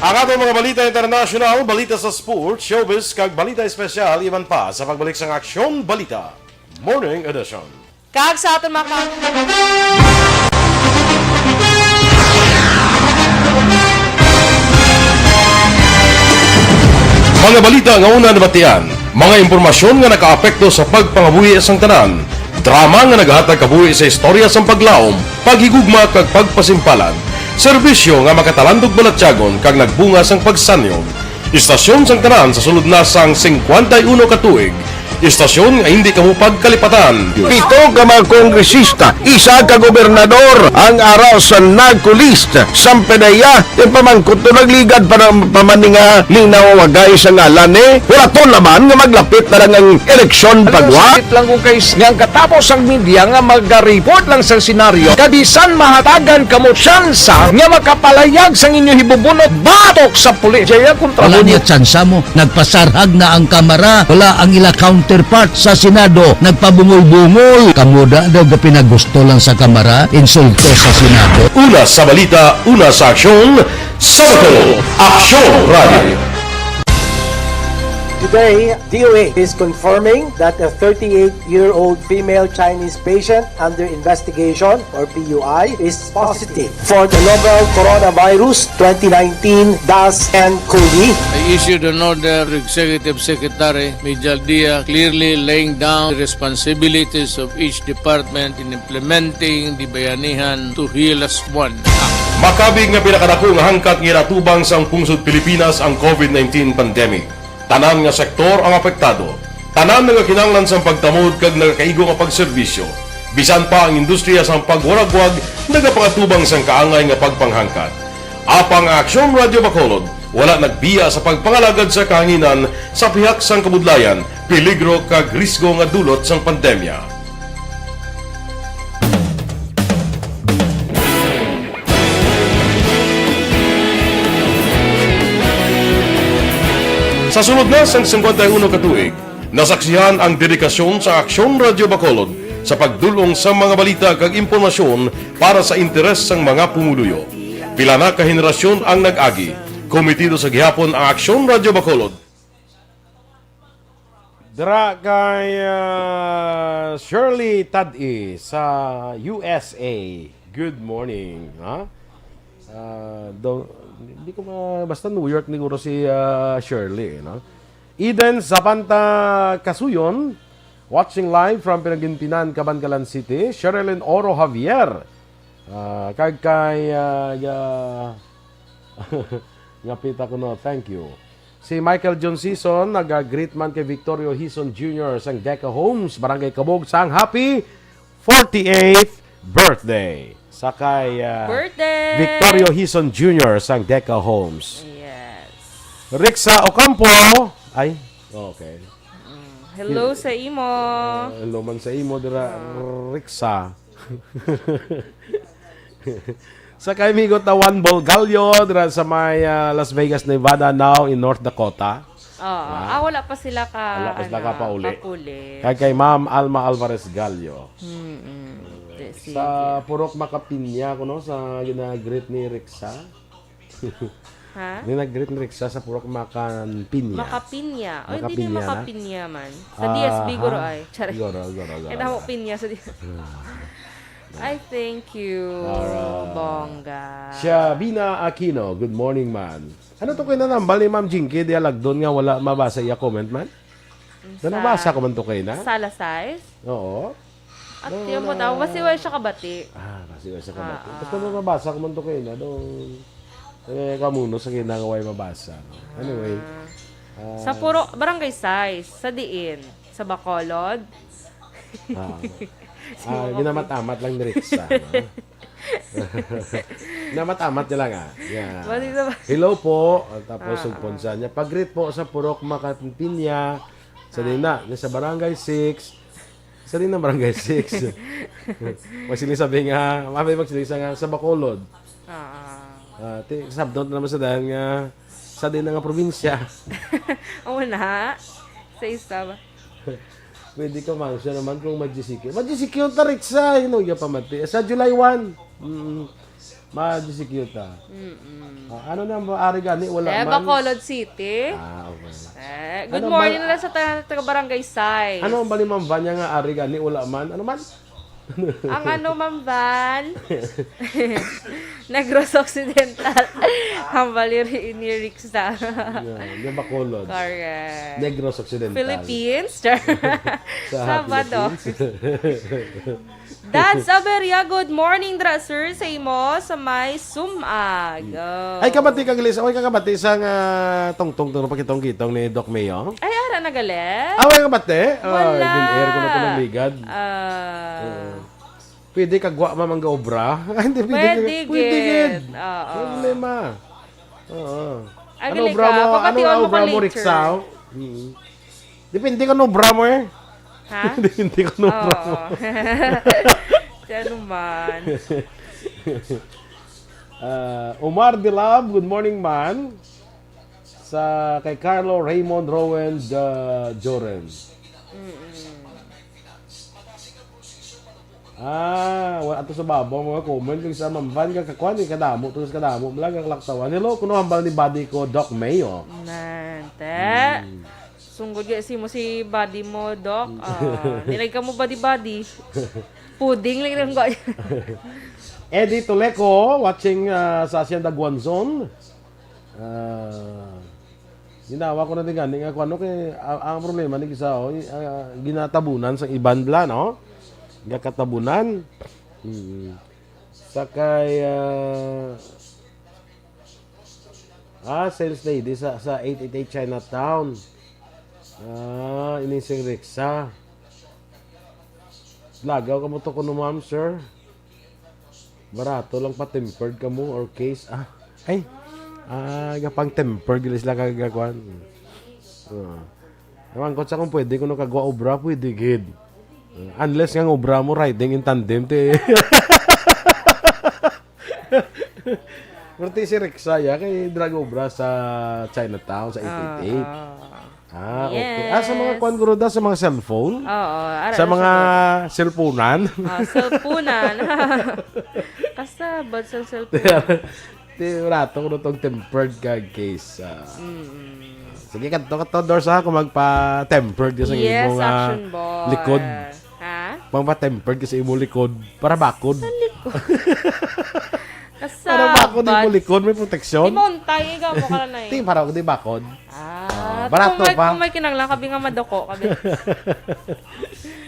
Ang aton mga balita international, balita sa sports, showbiz, kag balita espesyal, iban pa sa pagbalik sang Aksyon Balita Morning Edition. Kag sa aton mga ka- Mga balita nga una nabatian, mga impormasyon nga nakaapekto sa pagpangabuhi sang tanan, drama nga nagahatag kabuhi sa istorya sang paglaom, paghigugma kag pagpasimpalan, serbisyo nga makatalandog balatyagon kag nagbunga sang pagsanyon. Istasyon sang tanan sa sulod na sang singkwenta y uno ka tuig, Istasyon nga hindi kamo pagkalipatan. Pito ka mga kongresista, isa ka gobernador ang ara sa NAGCO list. Sampe na iya, ipamangkot to nagligad pa ng pamaninga ni nawagay sa ngalan ni. Wala to naman nga maglapit na lang ang eleksyon pagwa. Sakit lang kung kay nga ang katapos ang media nga magariport lang sa senaryo. Kabisan mahatagan kamo tsansa nga makapalayag sang inyo hibubunot batok sa pulis. Jaya kontra Wala mo. Niya tsansa mo. Nagpasarhag na ang Kamara, wala ang ila counterpart sa Senado, nagpabungol-bungol. Kamo da daw gapinagusto lang sa Kamara, insulto sa Senado. Una sa balita, una sa aksyon, sa Bacolod, Aksyon Radio. Today, D O A is confirming that a thirty-eight-year-old female Chinese patient under investigation, or P U I, is positive for the novel coronavirus twenty nineteen dash N cov. I issued an order to Executive Secretary Mijal Dia, clearly laying down the responsibilities of each department in implementing the Bayanihan to Heal As One Act. Makabig nga pinakadako nga hangkat nga ginatubang sang pungsod Pilipinas ang covid nineteen pandemic. Tanan nga sektor ang apektado. Tanan nga kinahanglan sang pagtamod kag nagakaigo nga pagserbisyo. Bisan pa ang industriya sang pagwaragwag nagapangatubang sang kaangay nga pagpanghangkat. Apang ang Aksyon Radio Bacolod wala nagbiya sa pagpangalagad sa kahanginan sa pihak sang kabudlayan, peligro kag risgo nga dulot sang pandemya. Sa sulod na sang singkwenta y uno ka tuig, nasaksihan ang dedikasyon sa Aksyon Radio Bacolod sa pagdul-ong sa mga balita kag impormasyon para sa interes sang mga pumuluyo. Pila na ka henerasyon ang nag-agi, kumitido sa gihapon ang Aksyon Radio Bacolod. Dira kay, ah, Shirley Tad-i sa U S A. Good morning, ha? Ah, do, di ko ma-, basta New York siguro si, ah, Shirley, no? Eden Zapanta Kasuyon, watching live from Pinagintinan, Kabankalan City. Sherilyn Oro Javier, ah, kag kay, ah, ya-, ngapita ko, no? Thank you. Si Michael John Season, naga-greet man kay Victorio Hison Junior sang Deca Homes, Barangay Cabog, sang happy forty-eighth birthday. Sa kay, ah, Birthday! Victorio Hison Junior sang Deca Homes. Yes. Rixa Ocampo. Ay, okay. Mm. Hello sa imo. Ah, hello man sa imo, dira, Ah. Rixa. Sa kay Migo Tawan Bolgallo, dira sa may, ah, Las Vegas, Nevada, now in North Dakota. Oo. Ah. Ah, wala pa sila ka, Wala pa sila ano, kapauli. Kapauli. Kay, kay Ma'am Alma Alvarez Gallo. Mm-mm. Sige. Sa Purok Makapinya, kuno, sa gina-greet ni Rixa. Ha? Ni nag-greet ni Rixa sa Purok Makanpinya. Makapinya. Ay, hindi na Makapinya na? Makapinya man. Sa D S B Aha. guro ay. Charing. Guro, guro, guro, Kaya mo guro. Pinya sa D S B. Ah. Ay, thank you, Alright. Bongga. Shabina Aquino, good morning, man. Ano to kayo na nambal ni Ma'am Jinky? Di alagdon nga wala mabasa iya comment, man? Sa Na nabasa ko man to kayo na? Sala size? Oo. At No, yung mo na- daw, masiway siya kabati. Ah, masiway siya kabati. Ah, ah. Basta na nabasa ko man to kayo na. Daw, eh, kamuno sa kinangaway mabasa, no? Anyway, Ah. ah, Sa puro, barangay size, sa diin? Sa Bacolod? Ah. Si Ah, Mama ginamat-amat lang ni Rixa, no? Ginamat-amat niya lang, ah. Yeah. Bali sa ba- Hello po. At tapos, Ah, sugpon ah. sa niya. Pag-greet po sa Purok Makanpinya. Sa Ah. Dina, ni sa Barangay six. Sa Dina, Barangay six. Magsiling sabi nga, mabay magsiling sa nga, sa Bacolod. Ah, ah. Ah, ti-, sabdot naman sa daan nga, sa Dina nga probinsya. Oo na. Sa isa ba? Pwede ka man siya naman kung ma-G C Q. Ma-G C Q ta, Rixa, you know, yung pamati. Sa July one. Mm, ma-G C Q ta. Mm-mm. Ah, ano na ang ari gani? Wala Eh, man. Bacolod City. Ah, okay. Eh, good Ano morning ba- na lang sa taga, taga Barangay Sai. Ano ang bali, Ma'am Vanya, nga ari gani? Wala man. Ano man? Ang ano, Ma'am Van? Negros Occidental. Hambal ni, ni Rixa. Yeah, di Bacolod. Correct. Negros Occidental. Philippines? Sa Sabado. Philippines. Dads Aberia, good morning dra, sir, sa imo sa may Sumag. Hmm. Oh. Ay, kabati ka, Glis. Ay, kakabati sa nga tungtong tungtong pakitong-kitong ni Doc Mayo. Ay, ara na gali? Away, kabati. Ah, Wala. Gin-air ko na to ng ligad. Ah. Oo. Pwede kagwa mamangga obra? Ay, hindi, pwede Pwede ka-, pwede gid. gid. Oo. Problema. Oo. Ano Agali obra ka, mo? Ano papation nga mo obra ka mo, later. Riksa? Mm. Depende ka no obra mo eh. Ha? Depende ka no obra mo. Oo. Si ano man. Ah, Omar Dilab, good morning, man. Sa kay Carlo Raymond Rowan, uh, Joren. Mm-mm. Ah, wala ato sa babaw mga comment kung sa Ma'am Van ka kakuan, eh, kadamo, to sa kadamo, malaga kalaktawan. Hello, kuno hambal ni body ko, Doc Mayo. Nan, te. Mm. Sunggod kay si mo si body mo, Doc. Mm. Ah, nilay ka mo body-body. Puding lang lang ko. Eddie Toleco, watching, ah, sa Hacienda Guanzon. Ah, ginawa ko na din gani nga kung ano kay, ah, ang problema ni isa, oh, i-, ah, ginatabunan sa iban bla, no? Gakatabunan. Mm. Sa kay, ah, ah, sales lady sa, sa eight eight eight Chinatown. Ah, ini si Rixa. Lagaw ka mo to kuno, ma'am, sir. Barato lang pa tempered ka mo or case. Ah, ay. Ah, gapang tempered gila sila kagakuan. Ah. Naman ko sa kung pwede kuno kagwa obra, pwede gid. Ah, unless nga ang obra mo riding in tandem, te. Pero ti si Rixa, ya, kay drag obra sa Chinatown, sa eight eight eight. Ah, ah. Ah, okay. Ah, sa mga Yes. kwan, guro, da, sa mga cellphone? Oo, ara Sa na mga siya, guro. cellphonan? Ah, cellphonan. Kasabad sa cellphone. Ti, rato ko na tong tempered kag case. Ah. Mm-mm. Sige, kadto, kadto, Dors, ha, kung magpa-tempered ka sa Yes, imong, ah, action boy. likod. Ha? Magpa-tempered ka sa imong likod. Para bakod. Sa likod. Para bakod Kasabat. imong likod, may proteksyon. Di mauntay, ikaw mo ka na eh. Ting, para di bakod. Ah, Ah, barato kung may, pa. kung may kinanglan, kabi nga madoko, kabi.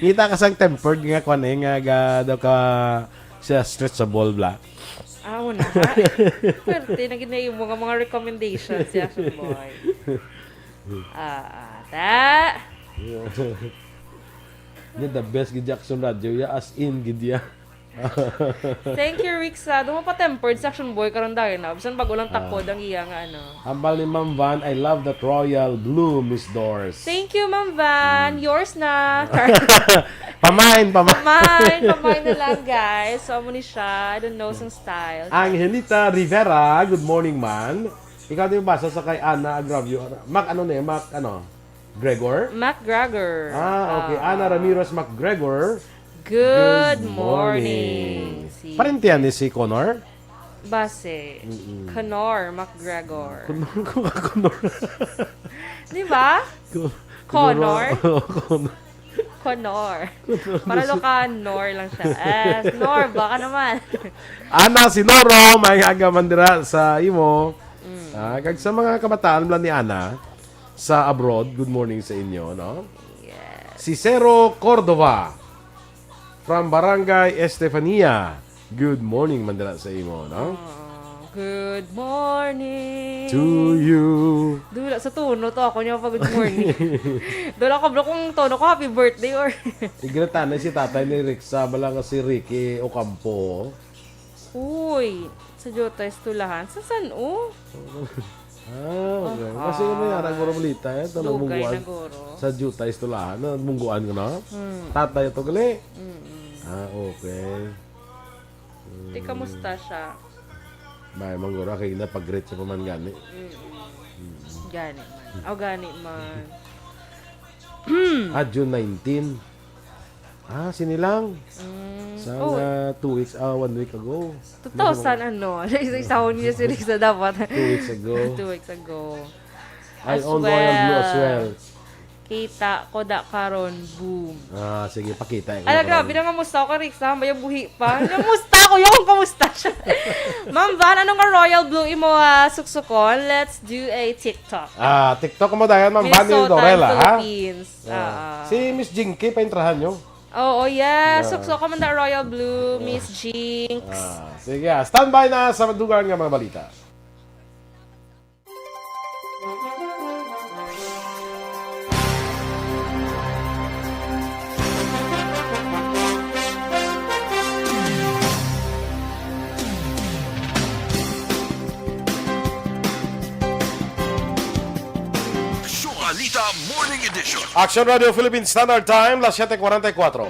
Ngita ka sang tempered nga kwan eh, nga ga, daw ka siya stretchable bla. Ah, una ha. Pwerte, naging na yung mga, mga recommendations si Action Boy. Ah, ah, ta. Ni the best gid Jackson Radio, ya, as in gid ya. Thank you, Rixa. Doon mo pa tempered sa Action Boy karon dahil na. Bisan bago lang Ah. takod ang iya nga ano. Hambal ni Ma'am Van, "I love that royal blue, Miss Dors." Thank you, Ma'am Van. Mm. Yours na. Pamain, pamain. Pamain, pamain na lang, guys. So, amo ni siya. I don't know sang style. Angelita Rivera, good morning, man. Ikaw din basa sa kay Ana Agravio. Mac, ano ni? Mac, ano? Gregor? Mac Gregor. Ah, okay. Ah. Ana Ramirez McGregor. Good Good morning. morning. Si Parente yan ni si Connor? Base. Mm-mm. Connor McGregor. Connor, Connor. Di ba? Con-, Connor? Connor. Connor. Connor. Para lo ka, Nor lang siya. Eh, Nor, baka naman. Ana Sinoro, may aga man dira sa imo. Mm. Ah, kag sa mga kabataan bla ni Ana sa abroad, good morning sa inyo, no? Yes. Si Cero Cordova from Barangay Estefania. Good morning man dira sa imo, no? Oh, good morning. To you. Dula sa tono to ako niya pa good morning. Dula ko, bro, kung tono ko, happy birthday or Igratan na si tatay ni Rixa, bala nga si Ricky Ocampo. Uy, sa Jutay Estulahan. Sa san, oh? Ah, okay. Aha. Kasi ano yan, ang guro balita, eh. Ito, Dugay nabungguan. na guro. Sa Jutay Estulahan, nabungguan ko na. Hmm. Tatay ito, gali? Mm-mm. Ah, okay. Di, kamusta siya? May manggura kay na pag-greet sa paman gani. Mm-mm. Mm-mm. Gani man. O, gani man. Ah, June nineteen. Ah, sinilang. Mm. Sa Oh. nga two weeks, ah, one week ago. Two thousand, ano? Isa-isahon niya si Risa dapat. Two weeks ago. Two weeks ago. I As own Royal Blue as well. well. Kita ko da karon, boom. Ah, sige, pakita ko Ala, na grabe karon. Na nga musta ko, Rix, ha? Mayang buhi pa. Namusta ko yung kamusta siya. Ma'am Van, ano nga Royal Blue imo, ah, suksukon? Let's do a TikTok. Ah, TikTok mo dayon, Ma'am Van, ni Minnesota, Dorel, ah, ha? Philippines. Ah. Ah. Si Miss Jinky, paintrahan nyo. Oo, yeah. Yeah. Suksukon man da Royal Blue, Miss Jinx. Ah, sige, ah. Standby na sa dugang nga mga balita. Aksyon Balita Morning Edition. Action Radio Philippine Standard Time, las siete cuarenta y cuatro.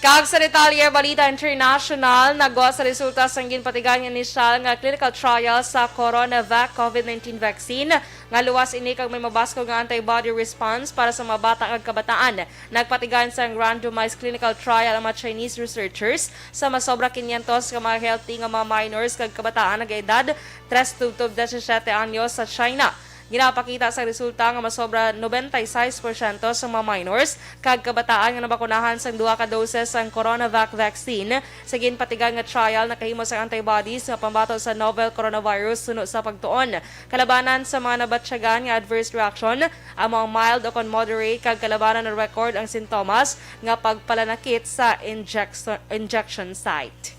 Kag sa detalye, balita international, nagwa sa resulta sang ginpatigan nga inisyal nga clinical trial sa CoronaVac COVID nineteen vaccine nga luwas ini kag may mabaskog nga antibody response para sa mga bata kag kabataan. Nagpatigan sang randomized clinical trial ang mga Chinese researchers sa masobra quinientos ka mga healthy nga mga minors kag kabataan nga edad tres tubtob disisiete anyos sa China. Ginapakita sa resulta nga masobra noventa y seis porsyento sa mga minors kag kabataan nga nabakunahan sang duha ka doses sang CoronaVac vaccine. Sa ginpatigan nga trial, nakahimo sang antibodies nga pambato sa novel coronavirus suno sa pagtuon. Kalabanan sa mga nabatyagan nga adverse reaction, amo ang mild o kon moderate, kag kalabanan na record ang sintomas nga pagpalanakit sa injection, injection site.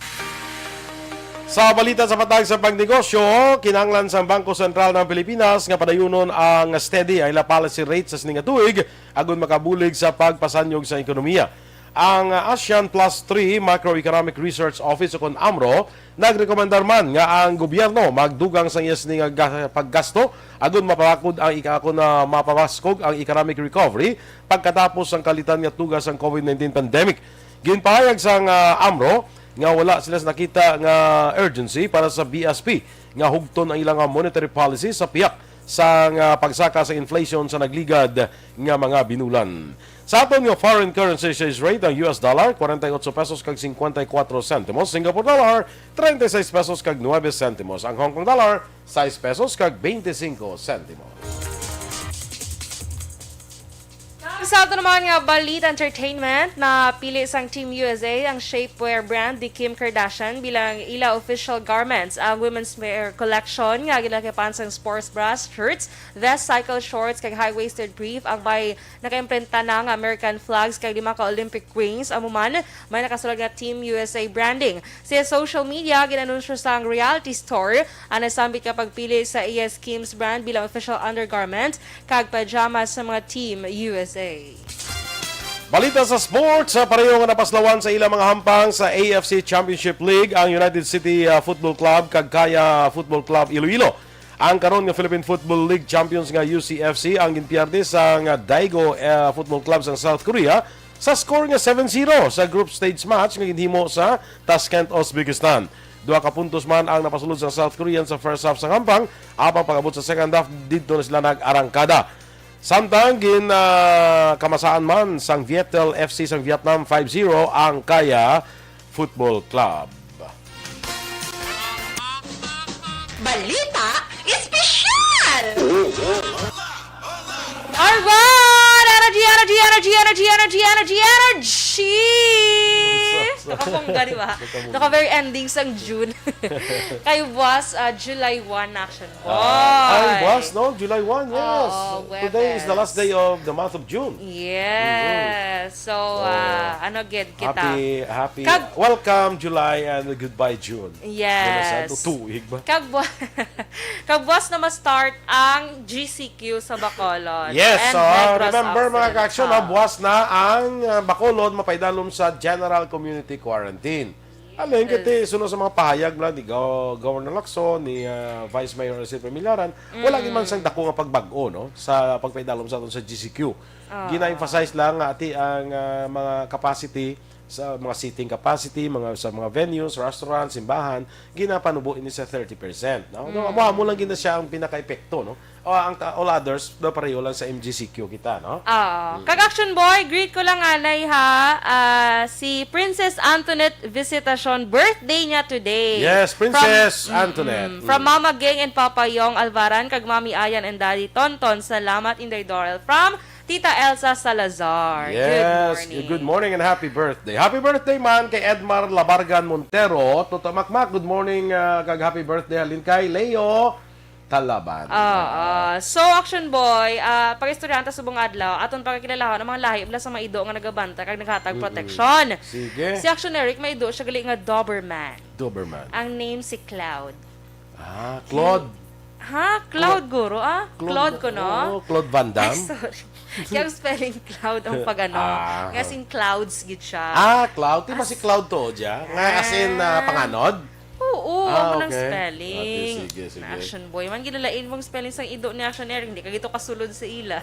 Sa balita sa patag sa pagnegosyo, kinahanglan sang Bangko Sentral ng Pilipinas nga padayunon ang steady ang ila policy rate sa sini nga tuig agud makabulig sa pagpasanyog sa ekonomiya. Ang ASEAN Plus three Macroeconomic Research Office o kon amro nagrekomendar man nga ang gobyerno magdugang sa iya sini nga ga-, paggasto agud mapabakod ang ika-, kon, ah, mapabaskog ang economic recovery pagkatapos sang kalitan nga tuga sang COVID nineteen pandemic. Ginpahayag sang, ah, amro nga wala sila nakita nga urgency para sa B S P nga hugton ang ilang, ah, monetary policy sa pihak sang, ah, pagsaka sa inflation sa nagligad nga mga binulan. Sa aton nga foreign currency exchange rate, ang U S dollar, kwarenta y otso pesos kag cincuenta y cuatro centimos, Singapore dollar, treinta y seis pesos kag nuebe centimos, ang Hong Kong dollar, sais pesos kag beintisinko centimos. Sa ato naman nga balita entertainment, napili sang Team U S A ang shapewear brand ni Kim Kardashian bilang ila official garments, ang women's wear collection nga ginakipan sang sports bras, shirts, vest, cycle shorts, kag high-waisted brief ang may nakaimprenta na nga American flags kag lima ka Olympic rings. Amo man, may nakasulat nga Team U S A branding. Sa social media, ginanunsyo sang reality store ang nasambit nga pagpili sa A S Kim's brand bilang official undergarment kag pajamas sa mga Team U S A. Balita sa sports, sa pareho nga napaslawan sa ilang mga hampang sa A F C Championship League ang United City, ah, Football Club kag Kaya Football Club Iloilo. Ang karon nga Philippine Football League champions nga U C F C ang ginpierde sa nga Daegu, eh, Football Club sa South Korea sa score nga seven zero sa group stage match nga ginhimo sa Tashkent, Uzbekistan. Duha ka puntos man ang napasulod sa South Korean sa first half sa hampang, apang pag-abot sa second half, didto na sila nag-arangkada. Samtang gin, ah, kamasaan man sang Viettel F C sang Vietnam five zero ang Kaya Football Club. Balita Espesyal! Alright! Energy, energy, energy, energy, energy, energy, energy! Nakabongga, di ba? Nakabongga. Naka-very ending sang June. Kay buwas, ah, July one na, Action Boy. Ah, ay, buwas, no? July one, yes. Oo, Today is the last Huwebes. Day of the month of June. Yes. So, So, ah, ano gid kita? Happy, happy, Kag- welcome July and goodbye June. Yes. Ano sa tuig ba? Kag bu-, kag buwas na ma-start ang G C Q sa Bacolod Yes, and so, ah, Negros remember, mga Occidental. Ka-action, ha, buwas na ang, ah, Bacolod mapaidalom sa general community quarantine. Yes. Alin kay suno sa mga pahayag na ni Go-, Governor Lacson, ni, ah, Vice Mayor Arcel Pamilaran, wala gid man sang dako nga pagbag-o, no, sa pagpaidalom sa aton sa G C Q. Ah. Gina-emphasize lang nga ati ang, ah, mga capacity sa mga seating capacity, mga, sa mga venues, restaurant, simbahan, ginapanubo ini sa thirty percent, no? No, Mm. amo, amo lang gid na siya ang pinaka-epekto, no? O, ang ta-, all others, no, pareho lang sa M G C Q kita, no? Oo. Mm. Kag Action Boy, greet ko lang anay ha, ah, si Princess Antoinette Visitacion, birthday niya today. Yes, Princess From, Antoinette. mm, from Mm. Mama Ging and Papa Yong Alvaran, kag Mami Ayan and Daddy Tonton. Salamat, Inday Dorel. From Tita Elsa Salazar. Yes, good morning. Good morning and happy birthday. Happy birthday man kay Edmar Labargan Montero. Toto Makmak, good morning, ah, kag happy birthday halin kay Leo Talaban. Oo. So, Action Boy, ah, pag-istoryahan ta subong adlaw, aton pagkakilalahan ang mga lahi mula sa mga ido nga nagabanta kag naghatag proteksyon. Sige. Si Action Eric, may ido siya gali nga Doberman. Doberman. Ang name si Cloud. Ah, Claude. Ha? Cloud, guro, ah? Claude ko, no? Oh, Claude Van Ay, Damme. Sorry. Kaya ang spelling Cloud ang pag-ano. Ah. Nga sing clouds gid siya. Ah, Cloud. Di ba si Cloud to, dya? Nga as in, ah, panganod? Oo, Ah, amo nang okay. spelling. Okay, sige, sige. Action Boy. Man, gilalain mong spelling sang ido ni Action Eric. Hindi ka gito kasulod sa ila.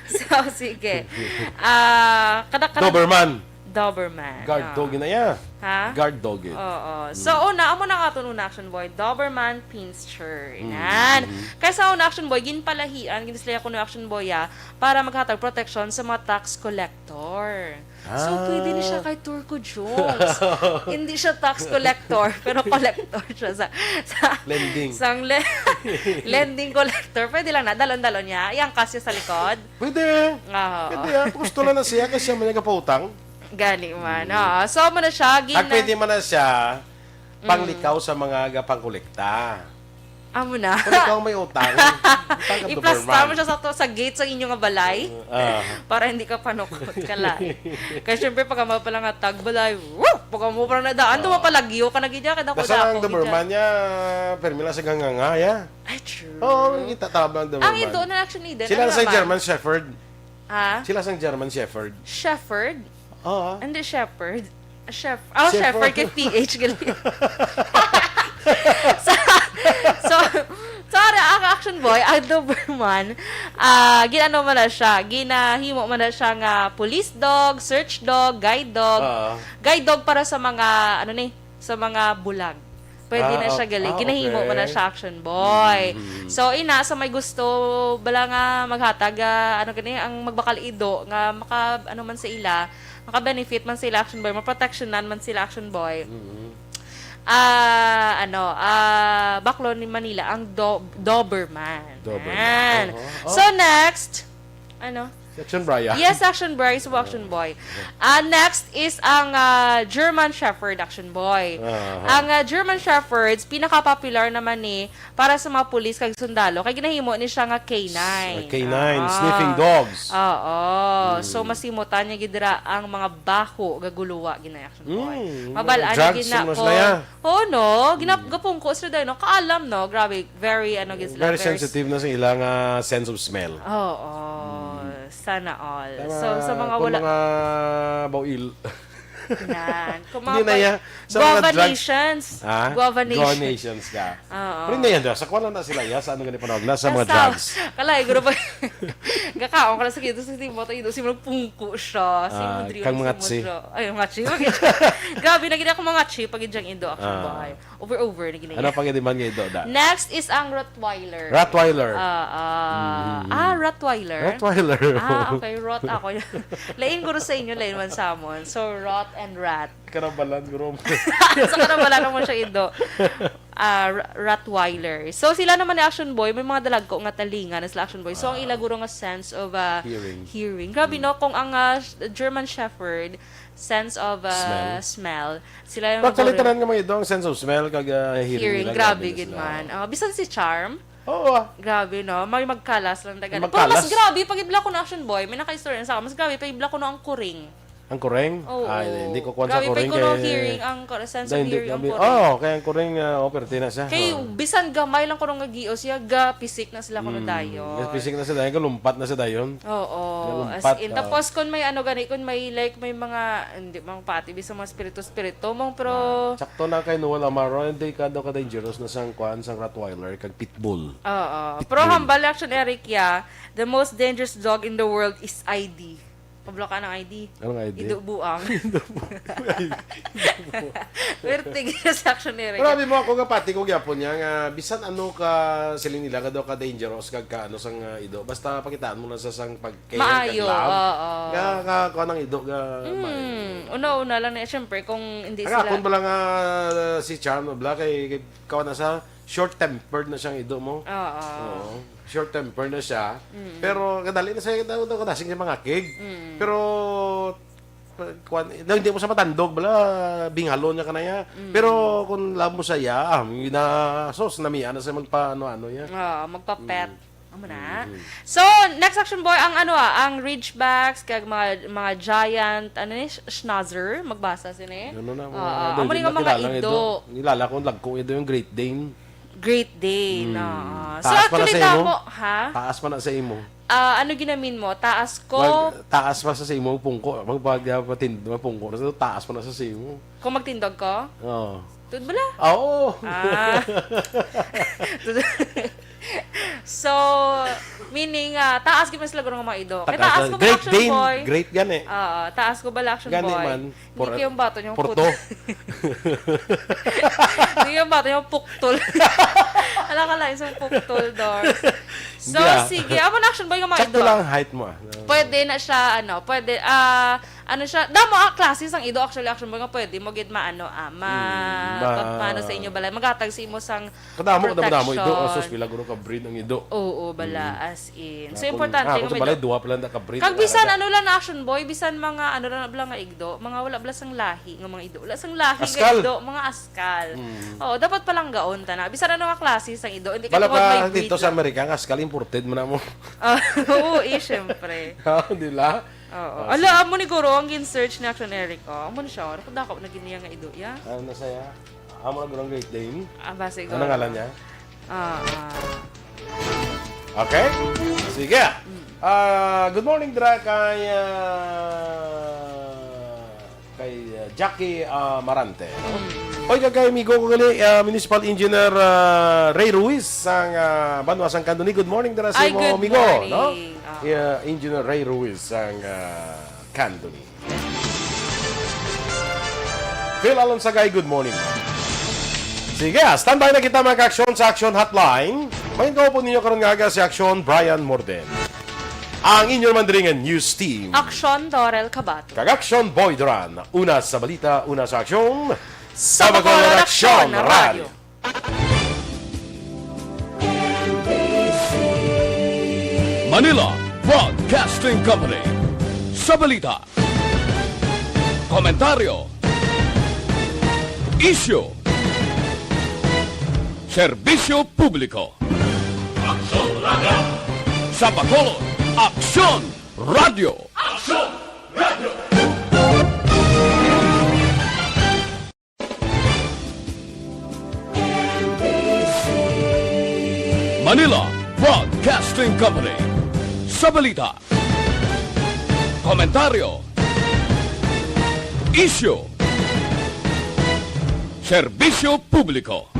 So, sige. Ah, kada, kada, Doberman. Doberman. Guard Ah. dog na iya. Ha? Guard dog it. Oo. So, una, amo na ang aton una, Action Boy. Doberman Pinschr. Inan. Kaysa una, Action Boy, ginpalahian, ginislaya ko na Action Boy, ah, para maghatag proteksyon sa mga tax collector. So, Ah. Pwede ni siya kay Turco Jokes. Hindi siya tax collector, pero collector siya sa, sa Lending. Sang le- lending collector. Pwede lang na, dalon-dalon niya. Yang kasya sa likod. Pwede. Ah, Pwede ah. Gusto na na siya kasi siya man yung kapautang. Gani man. Oo. So, amo na siya. Gin- At pwede man na siya panglikaw sa mga gapangkolekta. Amo na. Kung ikaw may utang, utang ka I-plastar mo Doberman. Siya sa, to, sa gate sa inyo nga balay Ah. Para hindi ka panukot ka lang. Kaya syempre, pag amo pala nga tagbalay, woo! Pag amo pala nadaan, tumapalagyo ka na gidya, kada ko Basta ang dako Doberman gidya. Niya, permi lang sa ganganga, ya. Ay, true. Oo, kita tabang Doberman. Ang ido na actually din. Sila Ano sa naman? German Shepherd. Ha? Sila sa German Shepherd. Shepherd? Oo. Hindi, shepherd. A chef. Oh, Shepherd. Shepherd kay P H gali. So, so, sorry, ang Action Boy, ang Doberman, ah, ginano man na siya, ginahimo man na siya nga police dog, search dog, guide dog. Oo. Guide dog para sa mga, ano ni, sa mga bulag. Pwede Ah, na siya ok-, gali. ah, Ginahimo okay. Man na siya Action Boy. So, ina, sa may gusto, bala nga maghatag, ah, ano gani, ang magbakal ido, nga maka, ano man sa ila, maka-benefit man sila Action Boy, maproteksyonan man sila Action Boy. Ah, ano, ah, baklo ni Manila ang Do- Doberman. Doberman. Yan. Oho. Oh. So, next, ano? Section Brian. Yes, Action Boy. So, Action Boy. Ah, next is ang ah, German Shepherd, Action Boy. Aha. Ang ah, German Shepherds, pinaka-popular naman ni para sa mga pulis kag sundalo. Kay ginahimo ni siya nga K nine. K nine, Ah. Sniffing dogs. Oo. So, masimutan niya gid dira ang mga baho, gaguluwa, ginay Action Boy. Mm, Mabal-an drugs gid na naman ko. sila, ya. Oo, no? Ginap-, gapungko sila dahil, no? Kaalam, no? Grabe, very, ano, gid sila, Very sensitive na sa ila nga sense of smell. Oo. Sana all. Tama, So, sa mga kung wala... mga bawil. Yan. Kung mga Hindi na pa- yan. Sa mga Guava drugs. Nations. Ha? Guava Nations. Guava Nations ka. Oo. Pero hindi yan, sa kuwan lang na sila, ya, sa ano gani panawag na, sa mga Basta, drugs. Kalay, guro ba? Gakaon ka na sa kito, sa timo, tayo, si mga pungko siya. Si Ah, Mudri, kang si mga tsi. Mudra. Ay, mga tsi. Grabe, naging ako mga tsi, pag idyang indo, action Ah. Boy. Over, over, naging Ano pang demand nga ido, da? Next is ang Rottweiler. Rottweiler. Ah, ah. Ah, Rottweiler. Rottweiler. Ah, okay. Rot ako. Lain guro sa inyo, lain man sa amon. So, rot and rat. Karabalan, guro. Sa karabalan naman siya ido. Ah, R- Rottweiler. So, sila naman ni Action Boy, may mga dalagko nga talinga na sila Action Boy. So, ang ila guro nga sense of ah, Hearing. hearing. Grabe, no? Kung ang ah, German Shepherd, sense of ah, smell. Sila yung Pagkalitanan nga mga ido, ang sense of smell, kag ah, hearing, Hearing, nila, grabe, na gid sila. Man. Oh, bisan si Charm, Oo, ah. Grabe, no? May magkalas lang dagan. May Pero mas magkalas? Grabe, pag ibla ko na Action Boy, may naka-istorya sa akin, mas grabe, pag ibla ko na ang kuring. Ang kuring? Oo. Ay, hindi ko kuwan sa Grabe, kuring pag kuno kay hearing ang ka- sense Dahil of hindi hearing ang kami- kuring. Oh, kaya ang kuring, ah, operte na siya. Kay Oh. Bisan gamay lang kuno nga gios siya, gapisik na sila kuno Mm, dayon. Pisik na siya dayon, kalumpat na siya dayon. Oo, Nalumpat, as in. oh. Tapos kung may ano gani, kung may like, may mga, hindi mang pati, bisan mga spirito-spirito mong, pero, Sakto na kay Noel Amaro, hindi ka daw ka-dangerous na sang kuan, sang Rottweiler, kag Pitbull. Oo. Pero hambal ni Action Eric, yeah, the most dangerous dog in the world is I D. Pablo ka ng I D. Anong I D? Ido buang. Pero tigil sa Action Eric. Pero sabi mo, ako nga pati ko gyapon niya nga bisan ano ka siling nila ka daw ka dangerous kag ka ano sang ah, ido, basta pakitaan mo lang sa sang pag-care kag Maayo, love. Oo. Nga ka kuan ang ido nga maayo. Hmm. Una-una lang na, syempre, kung hindi Ang sila... akon pala nga si Charm bla kay, kay kuan na sa short-tempered na siyang ido mo. Oo. Oo. short temper na siya. Mm. Pero kadali na siya, daw, daw, kadasig niya mga kig. Mm. Pero, pa-, kwan, daw, hindi mo sa matandog, bala, bingalon niya ka na niya. Mm. Pero kung love mo sa iya, ah, na, sos, namiya na siya magpa-ano-ano niya. Oo, magpa-pet. Mm. Amo na. Mm. So, next, Action Boy, ang ano, ah, ang Ridgebacks, kag mga, mga giant, ano ni, sch-, schnauzer, magbasa sini. Ano na, Oo, mga, amo ni nga mga nakilala ang ido. Ido. Nilala ko, lagko ido yung Great Dane. Great Dane, Mm. oo. So, Taas pa na actually, sa imo? Tamo, ha? Taas pa na sa imo. Ah, ano ginamin mo? Taas ko? Mag-, taas pa sa, sa imo, pungko. Magpag-, ah, patind-, mapungko na sa, taas pa na sa, sa imo. Kung magtindog ko? Oo. Tud bala? Oo. Ah. So, meaning, ah, taas gid man sila guro nga mga ido. Kay Taas taas na. ko Great Action Dane. Boy. Great gani. Oo, taas ko bala Action Gani Boy. man. Hindi Por-, kayo bato niyong Porto. put-, hindi kayo bato niyong puktol. Ala ka lang, isang puktol, Dor. So, Hindi, ah. sige. Amo na, Action Boy, nga mga Sakto ido. lang ang height mo, ah. Pwede na siya, ano, pwede, ah, ano siya, damo, ah, klase sang ido, actually, Action Boy, nga pwede mo gid maano, ah, ma-, Mm, ma- pa-, paano sa inyo balay, maghatag sa imo sang Kadamo, kadamo, kadamo ido. Ah, protection. Sus, pila guro ka breed ang ido. Oo, bala, Mm. as in. So, Ako, importante ako nga sa may balay, do-, duha pa lang na ka breed kag ang bisan alaga. Ano lang na, Action Boy, bisan mga ano lang, bala nga igdo, mga wala bala sang lahi nga mga ido. Wala sang lahi nga Askal. Ido, mga askal. Mm. Oo, dapat palanggaon ta na. Bisan ano nga klase sang ido, hindi ka Bala tungod pa may breed dito sa lang. Amerika, ang askal imported mo na mo. Ah, oo, eh, syempre. Ah, di ba? Oo. Ah, Ala, sige. Amo ni guro ang gin-search ni Action Eric. Oh, amo na siya. Dako na gid niya nga ido, ya. Ano na siya? Amo na guro ang Great Dane. Ah, ba, siguro. Ano ngalan niya? Ah, ah. Okay? Sige. Mm. Ah, good morning, dira kay, ah, kay, ah, Jackie, ah, Marante, no? Mm. Oy, kag kay amigo ko gali, ah, Municipal Engineer, ah, Ray Ruiz sang, ah, banwa sang Candoni. Good morning dira sa Ay, imo, good amigo, morning. No? Ah. Yeah, Engineer Ray Ruiz sang, ah, Candoni. Phil Alonsagay, good morning. Sige, standby na kita, mga ka-aksyon, sa Action Hotline. May kaupod ninyo karon nga aga si Aksyon Brian Morden. Ang inyo naman diri nga news team. Aksyon Dorel Cabato. Kag Aksyon Boy Duran. Una sa balita, una sa aksyon. Sa Bacolod Bacolod Aksyon Aksyon Radio. Radio. Manila Broadcasting Company. Sa balita, komentaryo, isyu, serbisyo publiko. Aksyon Radio. Sa Bacolod, Aksyon Radio. Aksyon Radio. Manila Broadcasting Company. Sa balita, komentaryo, isyu, serbisyo publiko.